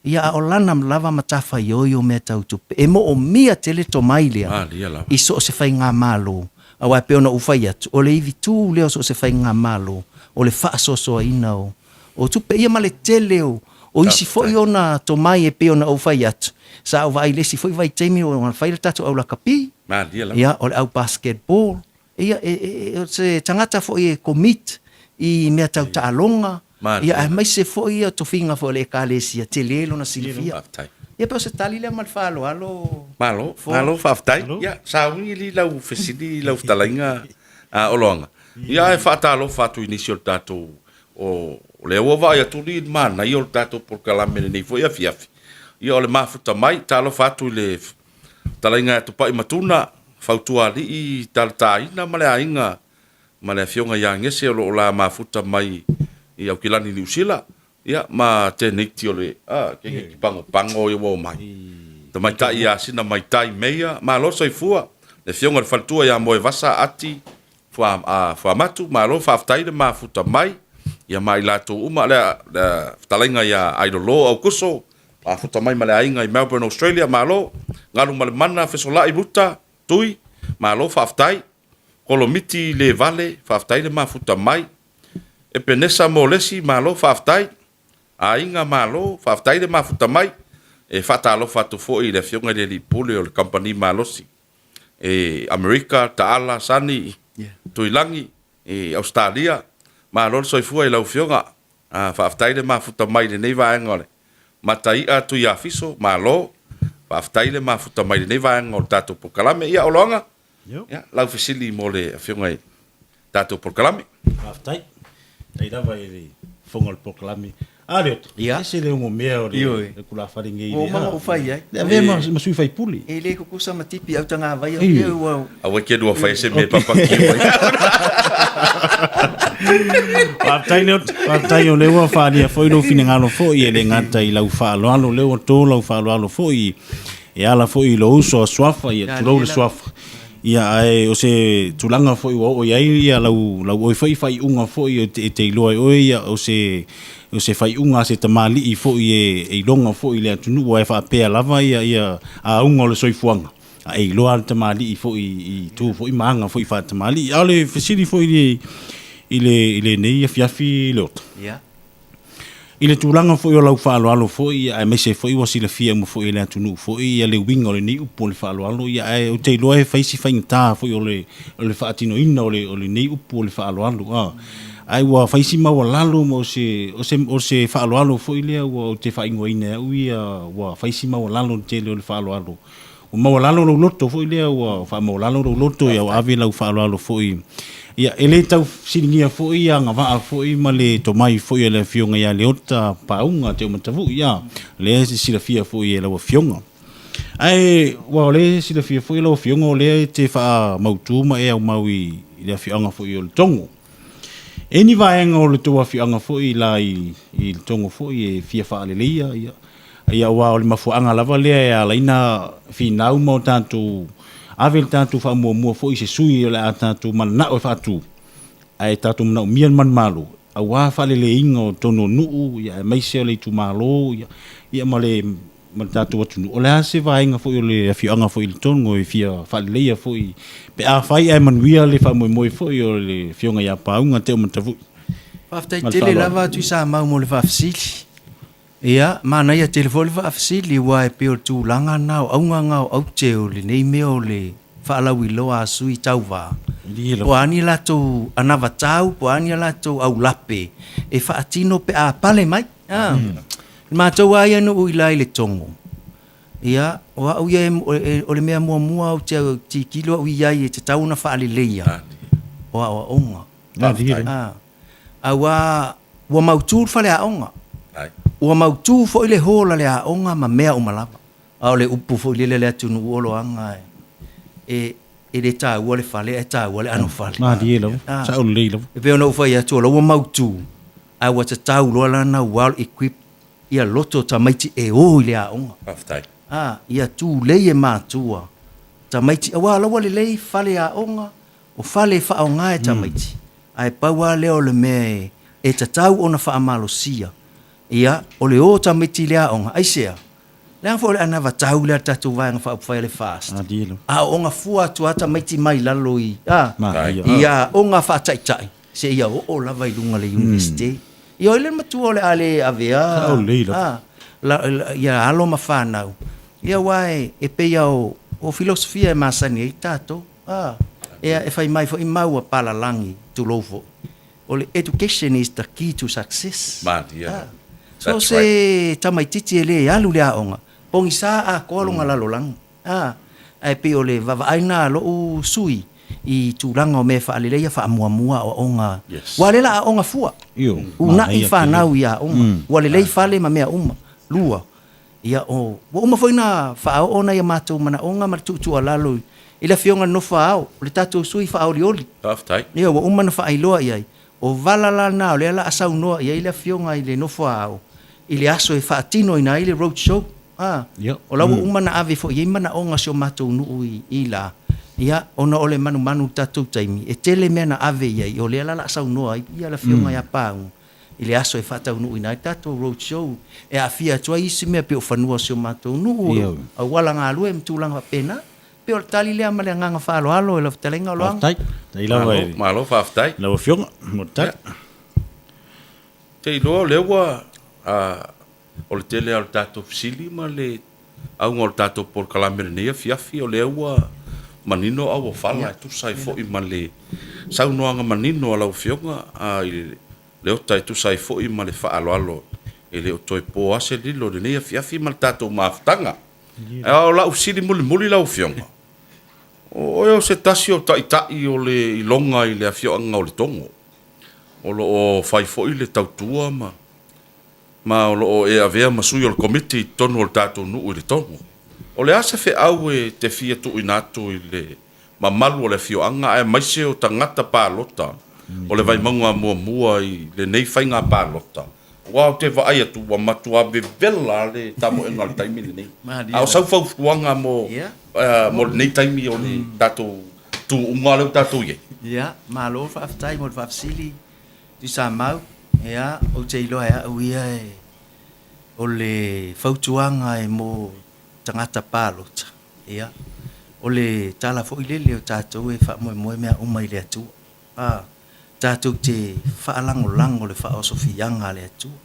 Ia, a o lana lava matafaioi o mea tau tupe, e moomia tele tomai lea i so o se faigamalo, aua e pei ona ou fai atu, o le ivitu lea o so o se faigamalo, o le faasoasoaina o tupe. Ia ma le tele o isi foi ona tomai e pei ona ou fai atu, sa ou vaai i le isi foi vaitaimi o fai le tatou au lakapi, ia, o le au basketball, Ia, e, o se tagata foi e commit i mea tau taaloga, ia, aemaise foi ia tofiga foi o le Ekalesia, tele lona silafia. Faafetai. Ia, pe o se tali lea ma le faaaloalo. Malo, malo faafetai. Ia, sauni li lau fesili lau fetalaiga a Oloaga. Ia, ae faatalofa atu i nisi o le tatou, o lea ua vaai atu li i le manaia o le tatou polokalame i lenei foi afiafi. Ia, o le mafuta mai, talofa atu i le Fetalaiga ia Tupai Matuna, Fautualii Talataina ma le aiga ma le afioga ia Gese o lo o la mafuta mai i Aukilani Niu Sila, ia ma teneiti o le kekeiti pagopago ia ua omai. Tamaitai ia Sina Maitai Meia, malo soifua, le afioga i le faletua ia Moevasa Ati Fuamatu, malo faafetai le mafuta mai, ia ma i latou uma, le fetalaiga ia Ailolo Aukuso, Mafuta mai ma le aiga i Melbourne Australia, malo. Galu ma le mana, Fesolai Ruta, Tui, malo faafetai. Kolomiti le vale, faafetai le mafuta mai. Epenesa Molesi, malo faafetai. Aiga, malo, faafetai le mafuta mai. E faatalofa atu foi i le afioga i le Alii Pule o le Kamupani Malosi e Amerika, Taala, Sani, Tuilagi i Ausetalia. Malo le soifua i lau afioga. A, faafetai le mafuta mai i lenei vaega o le Matai'a Tuiafiso, malo. Faafetai le mafuta mai i lenei vaega o le tatou polokalame. Ia, Oloaga, ia, lau fesili mo le afioga i tatou polokalame. Faafetai. Faafetai lava i le fofoga o le polokalame. A Leota, Ia. ese le ogomea o le Ioe. le tulafale nei i Ua le uma ona ou fai ai. Le avea ma ma sui faipule. E le tutusa ma tipi au tagavai o ia ua Aua e te lua fai se mea e papakiu ai. Faafetai Leota, faafetai o lea ua faaalia foi lou finagalo foi e le gata i lau faaaloalo, o lea ua to lau faaaloalo foi e ala foi i lou uso a Suafa, ia tulou le Suafa. Ia ae o se tulaga foi ua oo i ai ia lau lau oe foi faaiuga foi e te, e te iloa e oe ia o se o se faaiuga a se tamalii foi e, e iloga foi i le atunuu ae faapea lava ia ia auga o le soifuaga. A e iloa le tamalii foi i tu foi ma aga foi faatamalii. A o le fesili foi i le, i le, i lenei afiafi Leota. Ia. I le tulaga foi o lau faaaloalo foi, aemaise foi ua silafia uma foi e le atunuu foi ia le uiga o lenei upu o le faaaloalo, ia ae ou te iloa e fai si faigata foi o le, o le faatinoina o le, o lenei upu o le faaaloalo, a. Ae ua fai si maualalo ma o se, o se, o se faaaloalo foi lea ua ou te faaigoaina e au ia, ua fai si maualalo le tele o le faaaloalo. Ua maualalo lou loto foi lea, ua faamaualalo lou loto, ia ua ave lau faaaloalo foi. Ia, e le tau fesiligia foi ia agavaa foi ma le tomai foi a le Afioga ia Leota Pauga Teomatavui, ia, lea e silafia foi e lau Afioga. Ae, aua o lea e silafia foi e lau Afioga o lea e te faamautu ma e aumau i le afioaga foi o Letogo. E ni vaega o le tou afioaga foi la i Letogo foi e fia faaleleia, ia, Ia aua o le mafuaaga lava lea e ala ai ona finau ma o tatou ave le tatou faamuamua foi i se sui o le a tatou mananao e faatu, ae tatou manaomia le manumalo aua faaleleiina o totonu o nuu ia aemaise o le itumalo ia, ia ma le ma le tatou atunuu. O le a se vaega foi o le afioaga foi i Letogo e fia faaleleia foi pe afai ae manuia le faamoemoe foi o le Afioga ia Pauga Teomatavui? Faafetai Ma le tele faaaloalo. lava Tuisamau mo le faafesili. Ia, manaia tele foi le faafesili, aua e pei o le tulaga lena, o auga na o aute o lenei mea o le faalauiloa a sui tauva, po o a ni latou anavatau, po o a ni a latou aulape e faatino pe a pale mai. A. Le matou lava ia nuu i la i Letogo, ia, o au ia o le mea muamua ou te tilotilo au i ai e tatau ona faaleleia, o aoaoga. A. Aua ua mautu le faleaoga, ua mautu foi le hall a le aoga ma mea uma lava. A o le upu foi lele a le atunuu o Loaga e e le taua le fale ae taua le anofale. Malie lava, sao lelei lava. E pei ona ou fai atu o la ua mautu ae ua tatau loa la ona well equipped ia loto o tamaiti e o i le aoga. Faafetai. A, ia tulei e matua tamaiti aua o la ua lelei fale aoga, o fale e faaaoga e tamaiti, ae pau lava lea o le mea e tatau ona faamalosia, ia o le o o tamaiti i le aoga. Aisea? Leaga foi o le anavatau lea a le tatou Vaega Faaupufai a le FAST, aooga fua atu lava tamaiti mai lalo i i aoga faataitai seia oo lava i luga o le Iunivesite. Ia o ai le matua o le a le avea ia alo ma fanau, ia aua e pei lava o filosofia e masani ai tatou. E fai mai foi mau a palalagi, tulou foi, O le education is the key to success. Malie. So o se tamaititi e le alu i le aoga, pogisa atoa lona lalolagi. Ae pei o le vaavaai lena a lou sui i tulaga o mea e faaleleia faamuamua aoaoga. Aua o lea o le a aoga fua, uunai fanau i aoga, ua lelei fale ma mea uma. Lua, Ia, o, ua uma foi ona faaoo nai a matou manaoga ma le tuutuualalo i le Afioga i le Nofo a Ao, o le tatou sui faaolioli. Faafetai. Ia, ua uma ona faailoa i ai. O vala la na o lea o le a saunoa i ai le Afioga i le Nofo a Ao i le aso e faatinoina ai le road show. A, o la ua uma ona ave foi i ai manaoga o si o matou nuu i i la, ia, ona o le manumanu i le tatou taimi, e tele mea na ave i ai, o lea la o le a saunoa ai le Afioga ia Paauga. i le aso e faataunuuina ai le tatou road show e aafia atu ai isi mea pei o fanua o si o matou nuu, auala galue ma tulaga faapena. E pei o le tali lea ma le agaga faaaloalo i lau fetalaiga Oloaga. Faafetai. Faafetai lava i Malo faafetai. lau Afioga mo le tali. Ou te iloa o lea ua o le tele lava o le tatou fesili ma le auga o le tatou polokalame i lenei afiafi, o lea ua manino auofala e tusa ai foi ma le saunoaga manino a lau Afioga i Leota e tusa ai foi ma le faaaloalo e le o toe po lava se lilo i lenei afiafi ma le tatou mafutaga. A o lau fesili mulimuli lau Afioga, o oe o se tasi o taitai o le iloga i le afioaga o Letogo, o lo o fai foi le tautua ma ma o lo o e avea ma sui o le Komiti i totonu o le tatou nuu i Letogo. O le a se feau e te fia tuuina atu i le mamalu o le afioaga aemaise o tagata palota o le Vaimauga Muamua i lenei faiga palota? Aua ou te vaai atu ua matua vevela lava le tamoega o le taimi lenei. A o sau fautuaga mo mo lenei taimi o le tatou tuuga lea ua tatou i ai? Ia, malo faafetai mo le faafesili. Tuisamau, Ia, ou te iloa e au ia e, o le fautuaga e mo tagata palota, ia, o le tala foi lele o tatou e faamoemoe mea uma i le Atua. A, tatou te faalagolago le faaosofiaga a le Atua.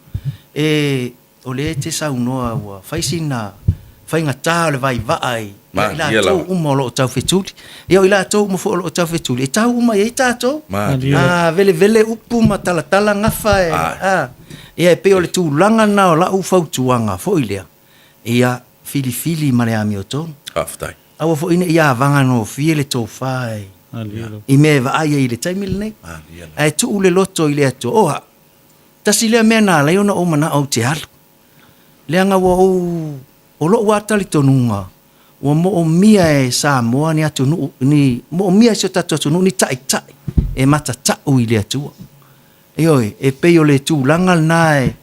E. O lea e te saunoa ua fai sina faigata o le vaivaa i i latou uma o lo o taufetuli. Ia o i latou uma foi o lo o taufetuli, e tau uma i ai tatou. A velevele upu ma talatala gafa e, a, ia e pei o le tulaga lena o lau fautuaga foi lea, ia filifili ma le amiotonu. Faafetai. Aua foi ne i avagagofie le tofa i mea e vaai ai i le taimi lenei. Ae tuu le loto i le Atua. O au, Tasi lea mea na ala ai ona ou manao ou te alu, leaga ua ou, o lo'u lava talitonuga, ua moomia e Samoa ni atunuu, ni, moomia e si o tatou atunuu ni taitai e matata'u i le Atua. Ioe, e pei o le tulaga lena e,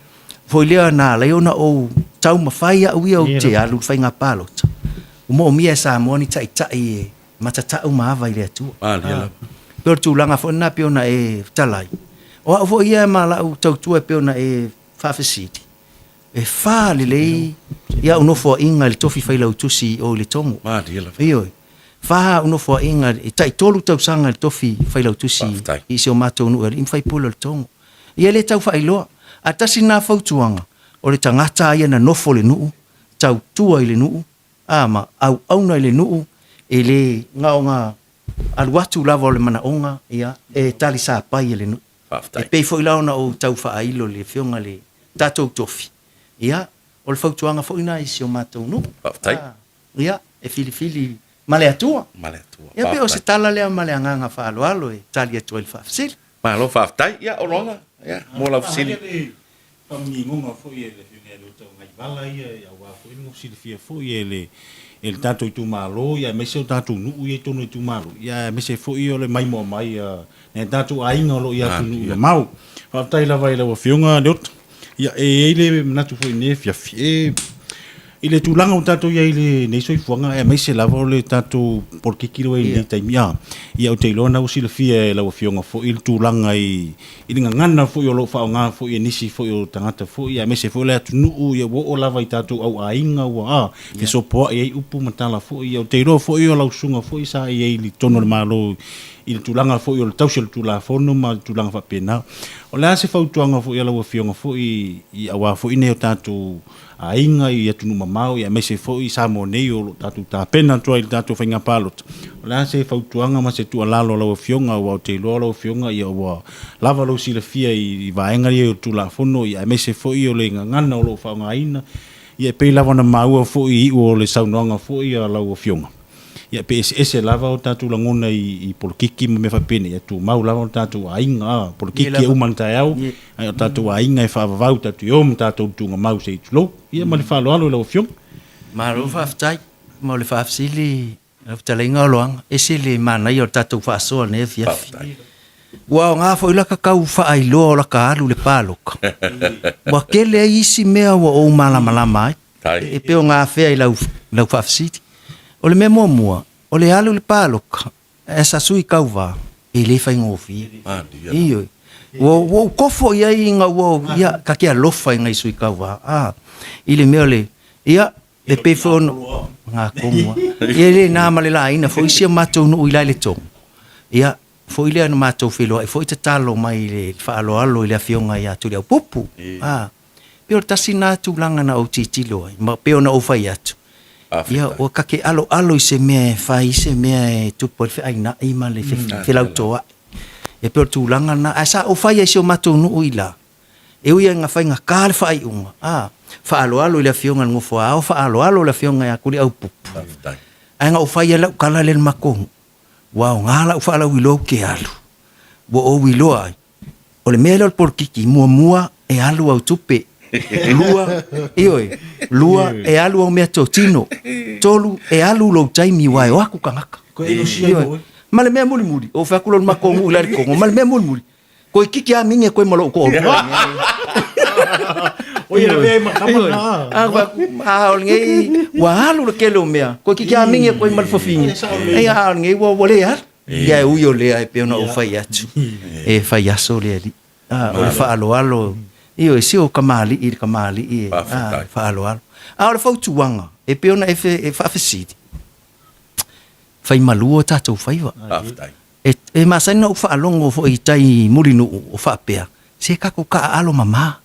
foi lea na ala ai ona ou taumafai au ia ou te alu i le faiga palota, ua moomia e Samoa ni taitai e matatau ma ava i le Atua. Malie lava. E pei o le tulaga foi lena e pei ona e fetalai. O au foi ia ma lau tautua e pei ona e faafesili, e fa lelei au nofoaiga i le tofi failautusi i o i Letogo. Malie lava. Ioe. Fa au nofoaiga, e tai tolu tausaga i le tofi failautusi i si o matou nuu e alii ma faipule o Letogo. Ia e le tau faailoa. Ae tasi lena fautuaga, o le tagata lava ia na nofo i le nuu, tautua i le nuu, a ma auauna i le nuu. E le na o na alu atu lava o le manaoga, ia, e talisapai e le nuu. E pei foi la ona ou tau faailo i le Afioga i le tatou tofi, ia, o le fautuaga foi lena i si o matou nuu. Ia, e filifili ma le Atua. Ia, pei o se tala lea ma le agaga faaaloalo e tali atu ai i le faafesili. Malo faafetai. Ia, Oloaga, ia, mo lau fesili. Faamalie le faamanigoga foi e le Afioga ia Leota o nai vala ia aua foi le silafia foi e le e le tatou itumalo ia aemaise o tatou nuu ia i totonu o itumalo ia aemaise foi o le maimoa mai a nai tatou aiga o lo o i atunuu mamao. Faafetai lava i lau Afioga Leota. Ia, e i ai le manatu foi i lenei afiafi, e, i le tulaga ua tatou i ai i lenei soifuaga, aemaise lava o le tatou polokiki lea ua i ai i lenei taimi, a, ia ou te iloa na ua silafia e lau Afioga foi le tulaga i, i le gagana foi o lo o faaaoga foi e nisi foi o tagata foi, aemaise foi o le atunuu, ia ua oo lava i tatou au aiga ua, a, fesopoai ai upu ma tala foi. Ia ou te iloa foi o lau susuga foi sa i ai i totonu o le Malo i le tulaga foi o le tausi o le Tulafono ma tulaga faapena. O le a se fautuaga foi a lau Afioga foi i aua foi nei o tatou aiga i atunuu mamao aemaise foi i Samoa nei o lo o tatou tapena atu ai i le tatou faiga palota. O le a se fautuaga ma se tuualalo a lau Afioga aua ou te iloa lau Afioga ia ua lava lou silafia i vaega ia o le Tulafono aemaise foi o le gagana o lo o faaaogaina. Ia e pei lava ona maua foi i iu o le saunoaga foi a lau Afioga. Ia pe eseese lava o tatou lagona i polokiki ma mea faapena, ia tumau lava o tatou aiga, a, polokiki e uma i le taeao, ae o tatou aiga e faavavau tatou te o ma tatou tuugamau se i tulou. Ia ma le faaaloalo i lau Afioga. Malo faafetai mo le faafesili lau fetalaiga Oloaga, ese le manaia o le tatou faasoa i lenei afiafi. Ua aoga foi laka tau faailoa o laka alu i le paloka, ua tele ai isi mea ua ou malamalama ai. E pei ona afea i lau, lau faafesili. O le mea muamua, o le alu i le paloka, as a sui tauva, e le faigofie. Ioe. Ua, ua ou kofo i ai ina ua, ia, ta te alofa i nai sui tauva, a, i le mea o le, ia, e pei foi ona, ngā komu a. Ia e le na ma le laina foi si o matou nuu i la i Letogo. Ia, foi lea na matou feiloai foi tatalo mai i le faaaloalo i le afioga ia Tuliaupupu. A, Pei o le tasi lena tulaga na ou tilotilo ai, ma pei ona ou fai atu, ia, ua ta te aloalo i se mea e fai i se mea e tupu ai le feainai ma le felautoa'i. E pei o le tulaga lena. Ae sa ou fai ai i si o matou nuu i la, e ui lava ina faigata le faaiuga, a, faaaloalo i le Afioga i le Nofo a Ao, faaaloalo i le Afioga ia Tuliaupupu, ae na ou fai ai lau tala lea i le matou nuu, ua aoga lau faalauiloa ou te alu, ua ou iloa ai, O le mea lea o le polokiki, muamua e alu au tupe. Lua, ioe, lua e alu au meatotino. Tolu, e alu lou taimi aua e o atu tagata. Ioe. Ma le mea mulimuli, ou fai atu loa i le matou nuu i la i Letogo, ma le mea mulimuli, toeitiiti lava mingi e koe ma lou toalua. Ioe. A o lenei, ua alu le tele o mea, toeitiiti lava mingi e koe ma le fafine. Ia, a o lenei ua le alu. Ia e ui o lea e pei ona ou fai atu, e fai aso le Alii. A, o le faaaloalo, ioe, se o kamali'i i le kamali'i e, a, faaaloalo. A o le fautuaga, e pei ona e, e faafesili, fai malu o tatou faiva. E, e masani ona ou faalogo foi i tai Mulinuu o faapea, se tatou taaalo mama.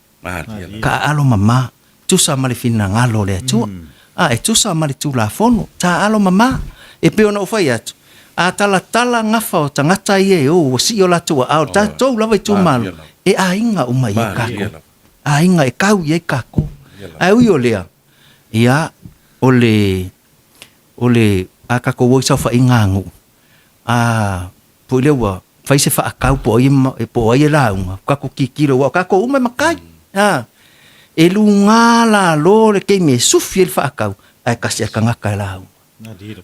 Taaalo mama, tusa ma le finagalo o le Atua. A, e tusa ma le Tulafono, taaalo mama. E pei ona ou fai atu, a talatala gafa o tagata ia e o ua sii o latou aao, tatou lava itumalo, e aiga uma i ai tatou. Aiga e kau i ai tatou. Ae ui o lea, ia, o le, o le, a tatou o i saofaiga a nuu, a, foi lea ua fai se faatau po o ai e, po o ai e lauga, tatou tilotilo aua o tatou uma e matai. A, e luga lalo le taimi e sufi ai le faatau, ae tasi a le tagata e lauga.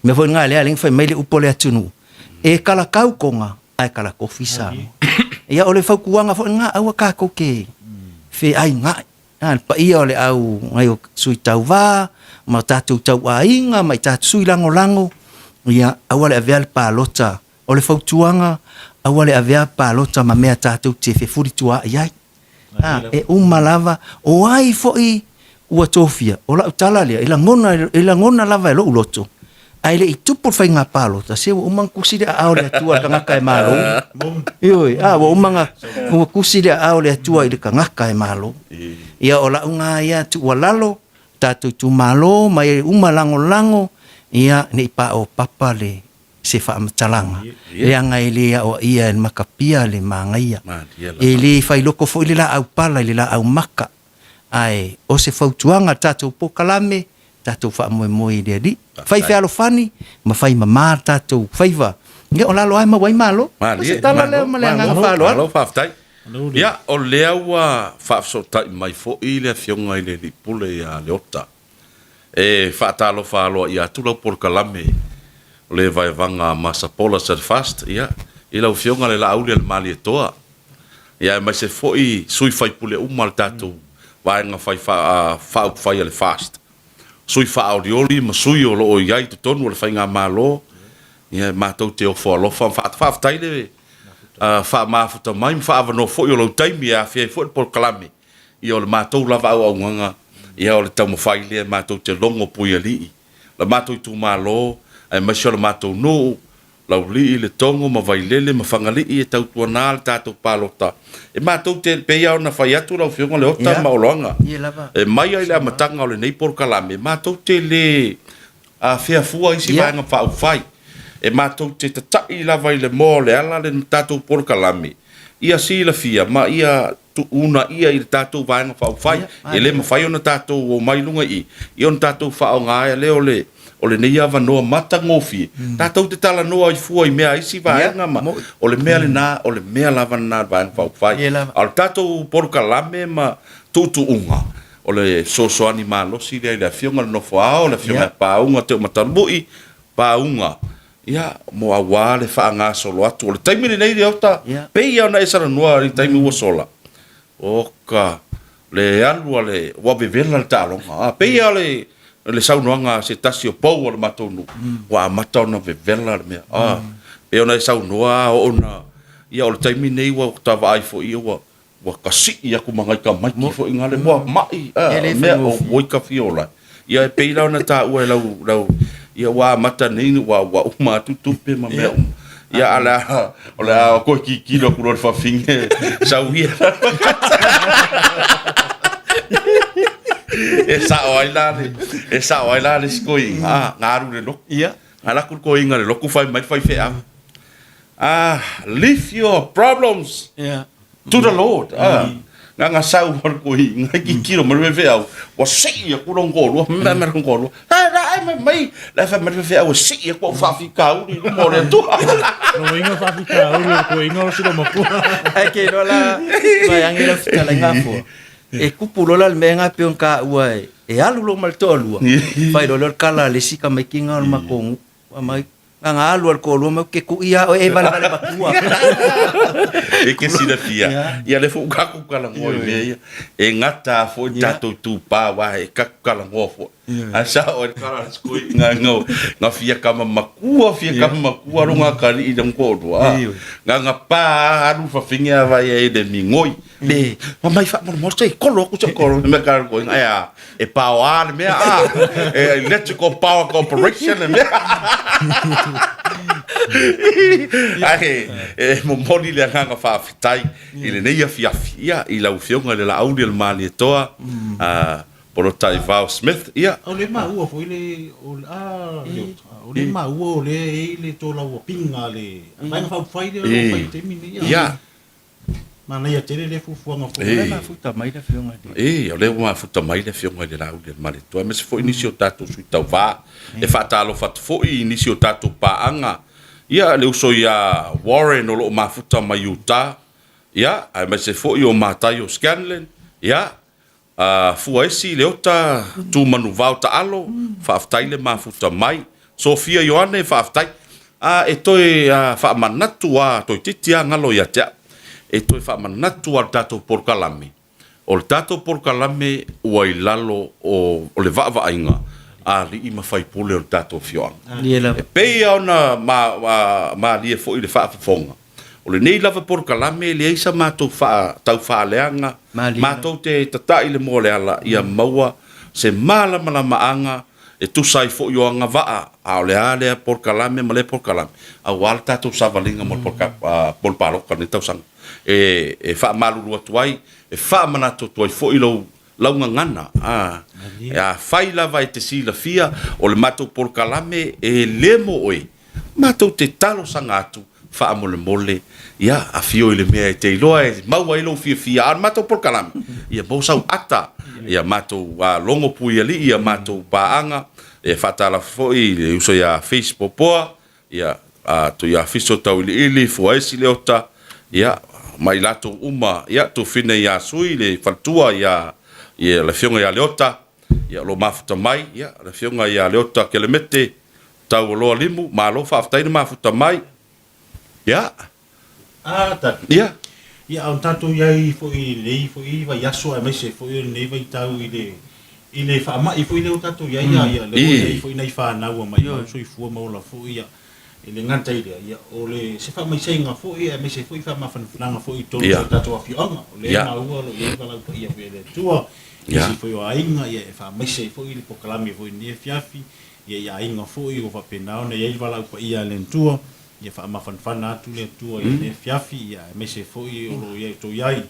Mea foi lena lea fai mai le upu a le atunuu, e talatau Toga ae talatofi Samoa. Ia o le fautuaga foi lena, aua tatou te feainai. A, le paia o le au nai o sui tauva ma tatou tauaiga ma i tatou sui lagolago, ia aua le avea le palota. O le fautuaga, aua le avea palota ma mea tatou te fefulituaai ai. A, e uma lava, o ai foi ua tofia, o lau tala lea, e lagona, e lagona lava e lou loto, ae le i tupu le faiga palota, se ua uma ona tusi le aao o le Atua i le tagata e malo. Ioe, a, ua uma ona ua tusi le aao o le Atua i le tagata e malo. Ia, o lau lena ia tuualalo, tatou itumalo ma e uma lagolago, Ia, ne i paopapa le se faamatalaga, leaga e le aoaia e le makapia le magaia. E le failoko foi le laau pala i le laau maka, ae o se fautuaga a le tatou polokalame, tatou faamoemoe i le Alii. Fai fealofani ma fai mama le tatou faiva. Ia o lalo lava e maua ai malo. O se tala lea ma le agaga faaaloalo. Malo faafetai. Ia, o lea ua faafesootai mai foi le Afioga i le Alii Pule ia Leota. E faatalofa aloaia atu lau polokalame o le vaevaga Masapola Steadfast, ia, i lau Afioga le Laauli a le Malietoa, ia aemaise foi sui faipule uma o le tatou vaega fai faaupufai a le FAST, sui faaolioli ma sui o lo o i ai i totonu o le Faigamalo, ia, matou te ofo alofa ma faafetai le faamafuta mai ma faaavanoa foi o lou taimi e afea ai foi le polokalame. Ia o le matou lava auaunaga, ia o le taumafai lea matou te logo Puialii, le matou itumalo, aemaise o le matou nuu, Laulii, Letogo ma Vailele ma Fagalii e tautuana le tatou palota. E matou te, pei lava ona fai atu lau Afioga Leota ma Oloaga, e mai lava i le amataga o lenei polokalame, matou te le afea fua isi vaega faaupufai. E matou te tatai lava i le moa o le ala le tatou polokalame, ia silafia ma ia tuunaia i le tatou Vaega Faaupufai. E le mafai ona tatou omai i luga i i, ia ona tatou faaaoga ai lea o le, o lenei avanoa matagofie, tatou te talanoa ai fua i mea a isi vaega ma, o le mea lena, o le mea lava lena a le Vaega Faaupufai. A o le tatou polokalame ma tuutuuga, o le fesoasoani malosi lea i le Afioga i le Nofo Ao, le Afioga ia Paauga Teomatalui, Paauga, Ia, mo auā le faagasolo atu. O le taimi lenei Leota, pei lava ona e salanoa i le taimi ua sola, oka, le alu a le, ua vevela le taaloga. A, pei lava o le, le saunoaga a se tasi o pou o le matou nuu, ua amata ona vevela le mea. A, pei ona e saunoa a oo ina, ia o le taimi lenei ua ta vaai foi ia ua, Ua kasii aku ma ngai tamaiti foi ngale moa ma'i a mea o oi ka fia ola. Ia e pei la ona taua e lau lau ia ua amata nei ua ua uma atu tupe ma mea uma. Ia a le a o le a koe kikilo aku loa le fafine sau ia. E sa'o ai la le e sa'o ai la le isi koiina a nga alu i le lotu. Ia. Nga alu atu le koiina i le lotu fai mai le faifeau, ah leave your problems. Ia. To the Lord. Ah, nga nga sau ma ko i nga ki kilo ma le feau. Wa si ya ku long ko lu, ma ma long ko lu. Ha la ai mai mai, la fa ma le feau si ya ku fa fi ka uri lu mo le tu. No inga fa fi ka uri ko inga o silo makua. Ai ke no la vai ange la fita la ngafo. E kupu lola le mea nga pe on ka ua e e alu lo ma le toalua. Fai lo le kala le sika mai kinga o le makongu. Mai Nga alu al koalua mau ke kuʻi a oe e walewale matua. E ke silafia, ia le fo kaku kalagoa i mea ia. E gata a foi tatou tūpā wā e kaku kalagoa foi. A sa o e kala skoi nga nga nga fia kama makua fia kama makua ro nga kari i dong ko rua. Nga nga pa alu fa finge a vai e le mingoi. Le ma mai fa mo mo se kolo ku se kolo me kala ko nga ya. E paoa le mea a e Electrical Power Corporation le mea. Ae e momoli le agaga faafetai i lenei afiafi ia i lau Afioga i le Laauli o le Malietoa a Polataivao Smith ia. O le maua foi le o le a o le maua o lea e i ai le tolauapiga a le Vaega Faaupufai lea o lo o fai i le taimi lenei. Ia. Manaia tele lea fuafuaga foi. O lea e mafuta mai le Afioga i le. E, o lea ua mafuta mai le Afioga i le Laauli a le Malietoa, aemaise foi nisi o tatou sui tauva. E faatalofa atu foi i nisi o tatou paaga, ia, le uso ia Warren o lo o mafuta mai Utah, ia, aemaise foi o Mataio Scanlan, ia, A Fuaesi Leota Tu Manuvao Taalo, faafetai le mafuta mai. Sofia Ioane, faafetai. A e toe faamanatu a toeitiiti a galo ia te au. E toe faamanatu a le tatou polokalame, o le tatou polokalame ua i lalo o le vaavaaiga a alii ma faipule o le tatou afioaga. E pei lava ona malie foi i le faafofoga, O lenei lava polokalame e leai sa matou taufaaleaga, matou te tata'i le moa o le ala ia maua se malamalamaaga e tusa ai foi o agavaa, a o le a lea polokalame ma lea polokalame aua le tatou savaliga mo le mo le palota o lenei tausaga. E faamalulu atu ai, e faamanatu atu ai foi lou lau gagana, a. Afai lava e te silafia o le matou polokalame e le mo oe, matou te talosaga atu faamolemole, ia, afio i le mea e te iloa e maua ai lou fiafia, a o le matou polokalame, ia maua sau ata, ia matou logo puialii, ia matou paaga, e faatalofa foi i le uso ia Face Popoa, Ia, a Tuiafiso Tauiliili, Fuaesi Leota, ia, ma i latou uma, ia, Tufina ia Sui, le faletua ia, ia le Afioga ia Leota, ia, o lo o mafuta mai, ia, le Afioga ia Leota Kelemete, Taualoa Limu, malo faafetai le mafuta mai, ia. A tatou. Ia. Ia, a o tatou i ai foi i lenei foi vaiaso aemaise foi o lenei vaitau i le i le faamai foi lea ua tatou i ai, ia, lea ua i ai foi nai fanau ua maimau soifua ma ola foi, ia, e le gata i lea, ia, o le se faamaisega foi aemaise foi faamafanafanaga foi i totonu o si o tatou afioaga. O lea e maua o lo o i ai valaau paia foi a le Atua, nisi foi o aiga, ia, e faamaise ai foi le polokalame foi i lenei afiafi, ia, i aiga foi ua faapena ona i ai le valaau paia a le Atua. Ia faamafanafana atu le Atua i lenei afiafi, ia aemaise foi o lo o outou i ai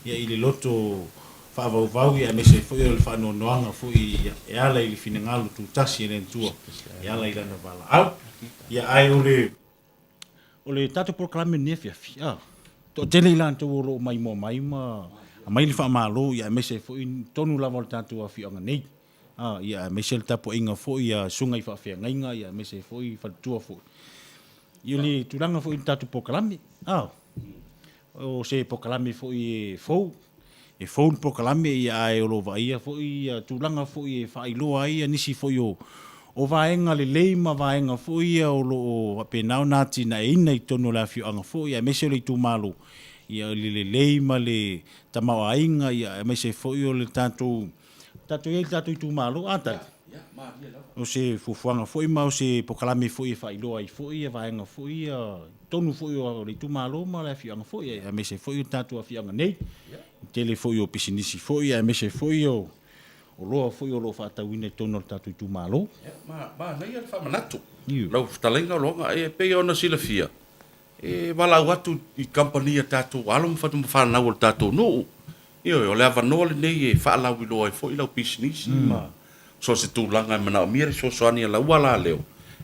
ia i le loto faavauvau, ia aemaise foi o le faanoanoaga foi ia e ala i le finagalo tutasi e le Atua e ala i Lana valaau. Ia ae o le o le tatou polokalame i lenei afiafi, a, toatele i latou o lo o maimoa mai ma aumai le faamalo, ia aemaise foi i totonu lava o le tatou afioaga nei. Ā, ia, aemaise le tapuaiga foi a susuga i faafeagaiga, ia, aemaise foi faletua foi. I le tulaga foi i le tatou polokalame, ā, o se polokalame foi e fou, e fou le polokalame, ia, ae o lo o vaaia foi ia tulaga foi e faailoa ai nisi foi o, o vaega lelei ma vaega foi ia o lo o faapena ona atinaeina i totonu o le afioaga foi, aemaise o le itumalo, ia, i le lelei ma le tamaoaiga, ia, aemaise foi o le tatou Tatou i ai i le tatou itumalo, a tali? O se fuafuaga foi ma o se polokalame foi e faailoa ai foi ia vaega foi ia i totonu foi o le itumalo ma le afioaga foi, aemaise foi o le tatou afioaga nei. Le tele foi o pisinisi foi aemaise foi o oloa foi o lo o faatauina i totonu o le tatou itumalo. Manaia le faamanatu lau fetalaiga Oloaga. E pei ona silafia, e valaau atu i kamupani a tatou alo ma fanau o le tatou nuu. Ioe, o le avanoa lenei e faalauiloa ai foi lau pisinisi ma so o se tulaga e manaomia le fesoasoani a lau alaleo,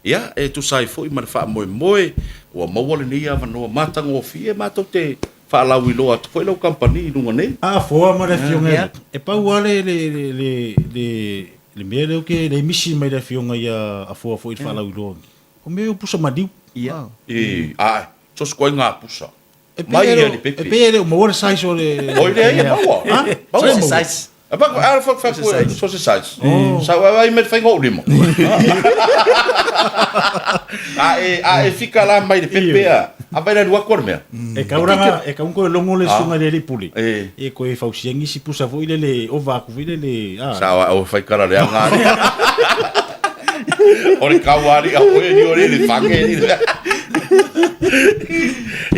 ia, e tusa ai foi ma le faamoemoe ua maua lenei avanoa matagofie matou te faalauiloa atu foi lau kamupani i luga nei. Afoa ma le afioga i le, e pau lava le, le, le, le, le mea lea ou te le misi mai le afioga ia Afoa foi i le faalauiloa, o mea ia o pusa maliu. Ia. I, ae, so se ituaiga pusa. E pei e le, e pei e le o maua le size o le... Oi lea ia maua. Ha? Maua se size. A pa a fa fa so se size. Sa wa ai me whainga o lima. A e a e fika la mai le pepe a. A vai la lua ko le mea. E kauranga e kaunko e longo le sunga le le pule. E koe fausia ngisi pusa foi le le ova aku foi le le a. Sa wa o whai kara le anga. O le kauari a oe ni o le le whange ni.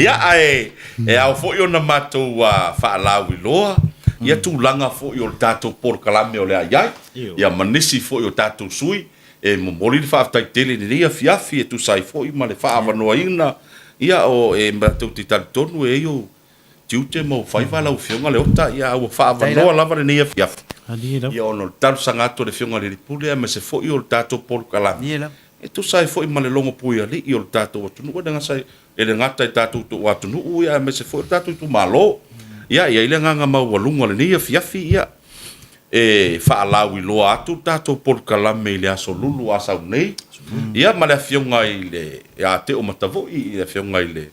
Ia, ae e ao foi ona matou faalauiloa ia tulaga foi o le tatou polokalame o le a i ai, ia ma nisi foi o tatou sui e momoli le faafetai tele i lenei afiafi e tusa ai foi ma le faaavanoaina, ia o e matou te talitonu e i ai o tiute ma o faiva lau Afioga Leota, ia a ua faaavanoa lava lenei afiafi, ia ona o le talosaga atu a le Afioga i le Alii Pule aemaise foi o le tatou polokalame E tusa ai foi ma le logo puialii o le tatou atunuu, e le gasa e le gata i tatou tou atunuu ia aemaise foi o le tatou itumalo. Ia, e i ai le agaga maualuga o lenei afiafi, ia, e faalauiloa atu le tatou polokalame i le Aso Lulu a sau nei, ia ma le afioga i le ia Teo Matavui, le afioga i le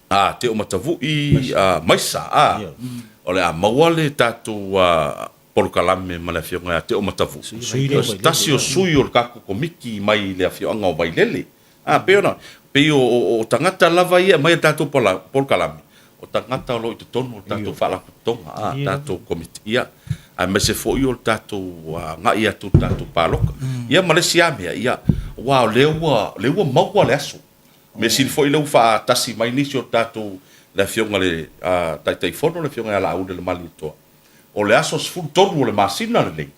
a Teo Matavui Maisa, a, o le a maua le tatou polokalame ma le Afioga ia Teomatavuu, o se tasi o sui o le tatou Komiti mai le afioaga o Vailele. A, pei ona, pei o, o, o tagata lava ia e aumai a tatou polokalame, o tagata o lo o i totonu o le tatou Faalapotopotoga, a, tatou Komiti, ia, aemaise foi o le tatou agai atu i le tatou palota. Ia ma le isi lava mea, ia, aua o lea ua, lea ua maua le aso. Mea sili foi lea ua faatasi mai nisi o tatou, le Afioga i le Taitaifono, le Afioga ia Laauli Lemalietoa, O le aso 13 o le masina lenei,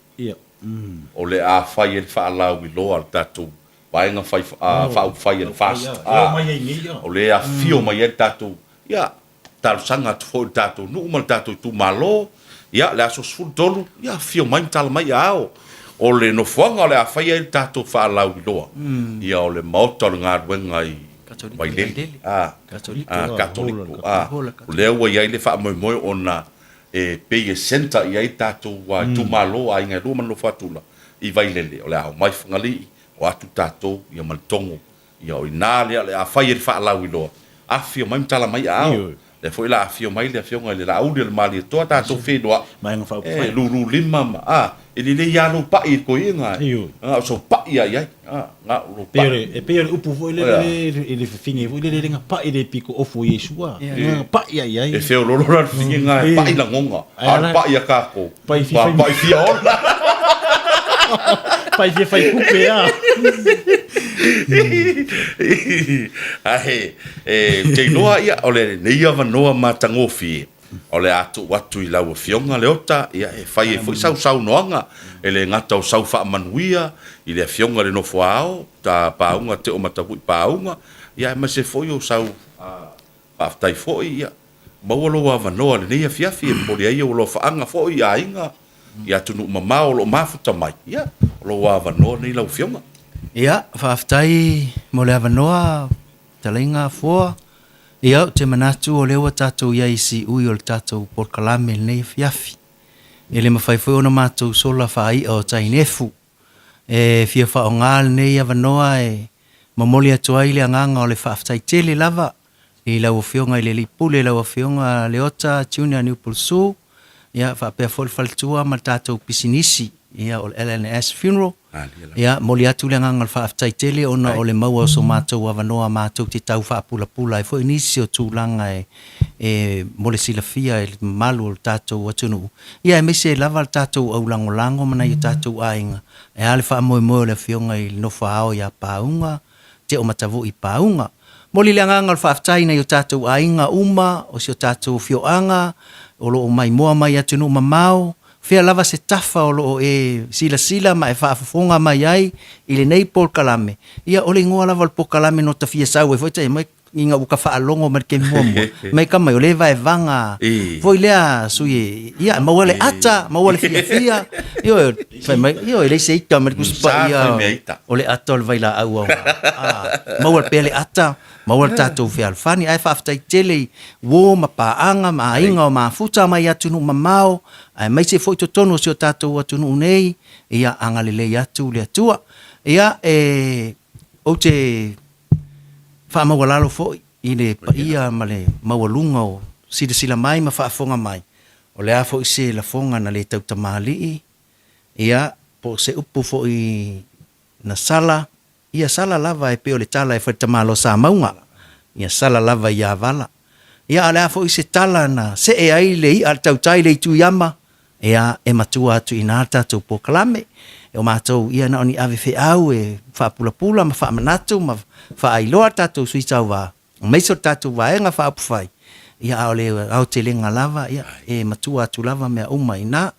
o le a fai ai le faalauiloa a le tatou Vaega Faaupufai a le FAST, o lea e afifio mai ai le tatou, ia, talosaga atu foi i le tatou nuu ma le tatou itumalo, Ia, le aso 13, ia afifio mai ma tala mai aao. O le nofoaga o le a fai ai le tatou faalauiloa, ia o le maota o le galuega i Vailele, a, Katoliko, a, o lea ua i ai le faamoemoe ona e pei e centre i ai tatou itumalo, aiga e lua ma le Nofoatula i Vailele, o le a omai Fagalii, o atu tatou ia ma Letogo. Ia o i ina lea o le a fai ai le faalauiloa, afifio mai ma tala mai aao. Lea foi o le a afifio mai le Afioga i le Laauli o le Malietoa tatou feiloai, e lulu lima ma, a, e lelei lava lou pai i le toeaina, na o sou pai lava i ai, a, na o lou pai. E pei o le upu foi lele i le fafine foi lele na pai le pito ofu o Iesu, a, na pai lava i ai. E feoloolo la le fafine lena e pai lagona, a o le pai a tatou, pai fia ola. Pai fia fai kupe a. Ae, ou te iloa ia, o lenei avanoa matagofie, o le a tuu atu i lau Afioga Leota, ia, e fai ai foi sau saunoaga, e le gata o sau faamanuia i le Afioga i le Nofoa-ao, ta Pauga Teomatavui Pauga, ia, aemaise foi o sau faafetai foi, ia, Maua lou avanoa i lenei afiafi e momoli ai ou alofaaga foi i aiga, i atunuu mamao o lo o mafuta mai, ia, o lou avanoa lenei lau Afioga. Ia, faafetai mo le avanoa, Fetalaiga Afoa. Ia, ou te manatu o lea ua tatou i ai i siui o le tatou polokalame i lenei afiafi. E le mafai foi ona matou sola faai'a o tainefu. E fia faaaoga lenei avanoa e momoli atu ai le agaga o le faafetai tele lava i lau Afioga i le Alii Pule, lau Afioga Leota Junior Niupulsu, ia faapea foi le faletua ma le tatou pisinisi, ia o le LNS Funeral. Ia momoli atu le agaga o le faafetai tele ona o le maua o so matou avanoa matou te tau faapulapula ai foi nisi o tulaga e mo le silafia e le mamalu o le tatou atunuu, ia aemaise lava le tatou aulagolago ma nai o tatou aiga, e a le faamoemoe o le Afioga i le Nofo-a-ao ia Pauga, Teomatavui Pauga. Momoli le agaga o le faafetai i nai o tatou aiga uma o si o tatou afioaga o lo o maimoa mai i atunuu mamao, fea lava se tafa o lo o e silasila ma e faafofoga mai ai i lenei polokalame, ia o le igoa lava o le polokalame no ta fia sau ai foi taia mai ina ua ka faalogo mai le taimi muamua, mai ka mai o le vaevaga foi lea sui e, ia maua le ata, maua le fiafia, ioe, fai mai, ioe, e leai se ita ma le Tusi Paia o le ata o le vailaau aoga. Maua pea le ata, maua le tatou fealofani, ae faafetai tele i uo ma paaga ma aiga o mafuta mai atunuu mamao, aemaise foi totonu o si o tatou atunuu nei, ia agalelei atu le Atua. Ia, e, ou te faamaualalo foi i le paia ma le maualuga o silasila mai ma faafofoga mai, o le a foi se lafoga na le tautamalii, ia, po o se upu foi na sala, ia sala lava e pei o le tala e fai i le tamaloa Samauga, ia sala lava i avala. Ia, a o le a foi se tala na see ai le i'a a le tautai i le itu iama, Ia, e matua atu i ina le tatou polokalame. O matou, ia na o ni ave feau e faapulapula ma faamanatu ma faailoa le tatou sui tauva, aemaise o le tatou Vaega Faaupufai, ia a o le aotelega lava, ia, e matua atu lava mea uma i ina.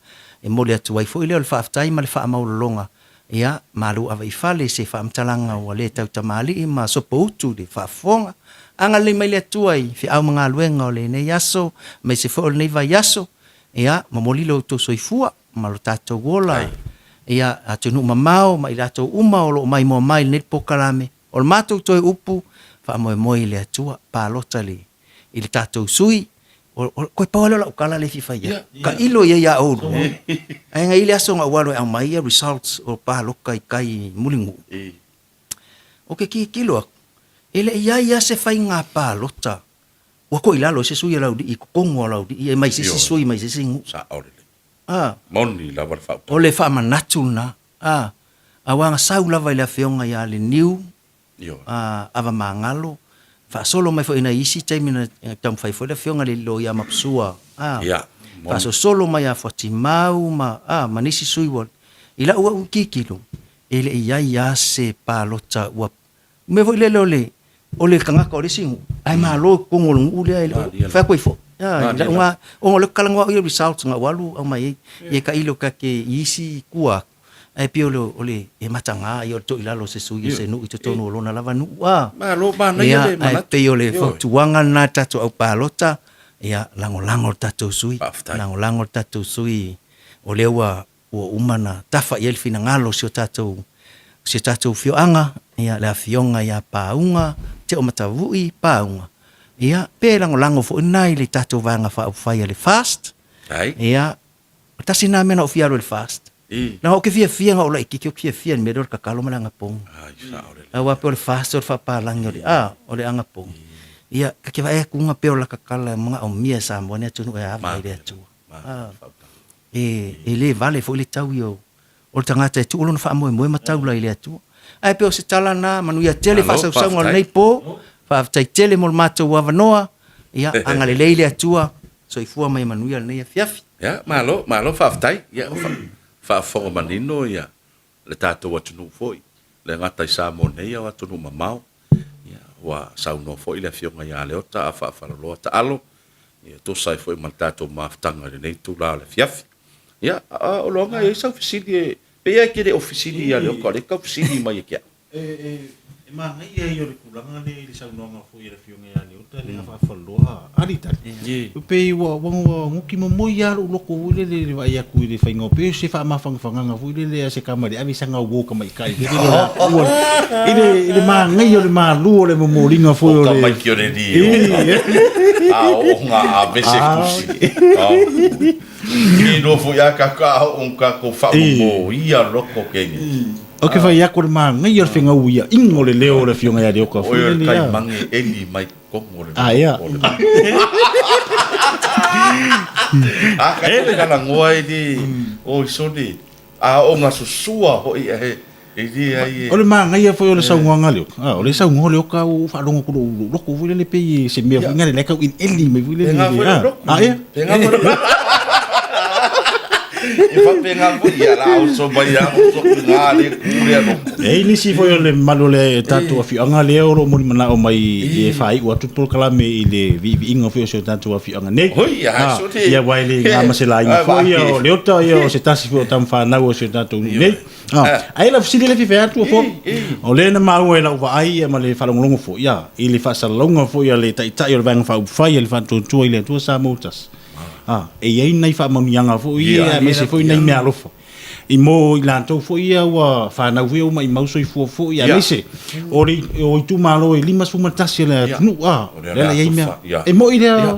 E momoli atu ai foi lea o le faafetai ma le faamaualaloga, ia, malu ave i fale se faamatalaga ua le tautamalii ma sopoutu i le faafofoga. Agalelei mai le Atua i feau ma galuega o lenei aso, aemaise foi o lenei vaiaso, Ia, momoli lo outou soifua ma lo tatou ola ia atunuu mamao ma i latou uma o lo o maimoa mai i lenei polokalame. O le matou toe upu, faamoemoe i le Atua, palota i le tatou sui. O, o, koe pau lava lea o lau tala lea e fia fai atu. Tailo i ai ia oulua. Ae na i ai le aso na ou alu e aumai ia results o paloka i tai i Mulinuu. Ou te tilotilo atu, e le i i ai lava se faiga palota Ua koe i lalo ai se sui a Laulii i totonu o Laulii e mai se isi sui mai se isi nuu. Sao lelei. A. Moni lava le faautaga. O le faamanatu lena. A. Aua na sau lava i le afioga ia Leniu a Avamagalo, faasolo mai foi i nai isi taimi na taumafai foi le afioga i le Loia Mapusua, a. Faasosolo mai ia Fuatimau ma, a, ma nisi sui ua, i lau au tilotilo, e le i i ai lava se palota ua mea foi lele o le o le tagata o le isi nuu ae malo i totonu o le nuu lea e le o fai atu ai foi. I lau na ona o lea ou te talanoa au i results na ou alu aumai ai ia tailo ta te i isi tua atu ae pei o le o le e mataga ia o le toilalo o se sui o se nuu i totonu o lona lava nuu a. Malo manaia le manatu. Ae pei o le fautuaga lena i le tatou aupalota. Ia, lagolago le tatou sui, lagolago le tatou sui, o lea ua ua uma ona tafa i ai le finagalo o si o tatou si o tatou afioaga, ia, le afioga ia Pauga Teomatavui Pauga, ia, pe lagolago foi lena i le tatou Vaega Faaupufai a le FAST. Ia, tasi lena mea na ou fia alu ai i le FAST. Leaga ou te fiafia na ou laitiiti, ou te fiafia i le mea lea o le tatalo ma le anapogi. Aua pei o le FAST o le faapalagi o le, a, o le anapogi. Ia, ta te vaai atu pei o lata tala e manaomia e Samoa ni atunuu e ava i le Atua. A, e, e le vale foi le taui o, o le tagata e tuu lona faamoemoe ma taula i le Atua. Ae pei o se tala lena, manuia tele faasausauga o lenei po, faafetai tele mo le matou avanoa, ia, agalelei le Atua, soifua ma ia manuia lenei afiafi. Ia, malo, malo faafetai. Ia, faafofoga manino ia le tatou atunuu foi, le gata i Samoa nei a o atunuu mamao. Ia, ua saunoa foi le Afioga ia Leota Afaafaloloa Taalo, ia tusa ai foi ma le tatou mafutaga i lenei itula o le afiafi. Ia, a o Loga, e i ai sau fesili e, pei lava e te le o fesili ia Leota, o lea e tau fesili mai ia te au. E manaia ia o le tulaga lea i le saunoaga foi a le Afioga ia Leota le afaafaloloa a Alitali. E pei ua ua nuti momoi lava lou loto foi lele i le vaai atu i le faiga o pei o se faamafanafanaga foi lele a se tama e ave sana uo tamaitai foi lele o le atua i le i le manaia o le malu o le momoliga foi o le tamaiti o le lio. A o nga ave se kusi. Ni no foi a ka ka o ka ko fa mo ia loko ke. Ou te fai atu o le manaia o le fegau ia ingo le leo o le afioga ia Leoka foi le kai mange eli mai kongo le. Ah ia. A ka te kala ngoa e di o isoni. A o nga susua hoi e e di ai. O le manaia foi o le saunoaga a Leoka. Ah, o le saunoa Leoka ua ou faalogo atu lou loko foi lele pei se mea foi lele la e tau elieli mai foi lele. Ah ia. E faapena foi ia la oso mai a oso nga le ku le no. E i ai nisi foi o le mamalu o le tatou afioaga lea o lo o mulimanao mai e faaiu atu le polokalame i le viiviiga foi o si o tatou afioaga nei. Hoi, ia, Ah, ia, aua e le na ma se laina foi ia o Leota ia o se tasi foi o tama fanau o si o tatou nuu nei. Ah, ae lau fesili lea e fia fai atu foi, o lea na maua i lau vaai ia ma le faalogologo foi ia i le faasalalauga foi a le Taitai o le Vaega Faaupufai a le Faatuatua i le Atua Samoa ua Tasi. A, e i ai nai faamanuiaga foi ia, aemaise foi nai meaalofa i mo i latou foi ia ua fanau foi ua maimau soifua foi, aemaise o le o itumalo e 51 o le atunuu, a, o lea la e i ai mea. E moi lea.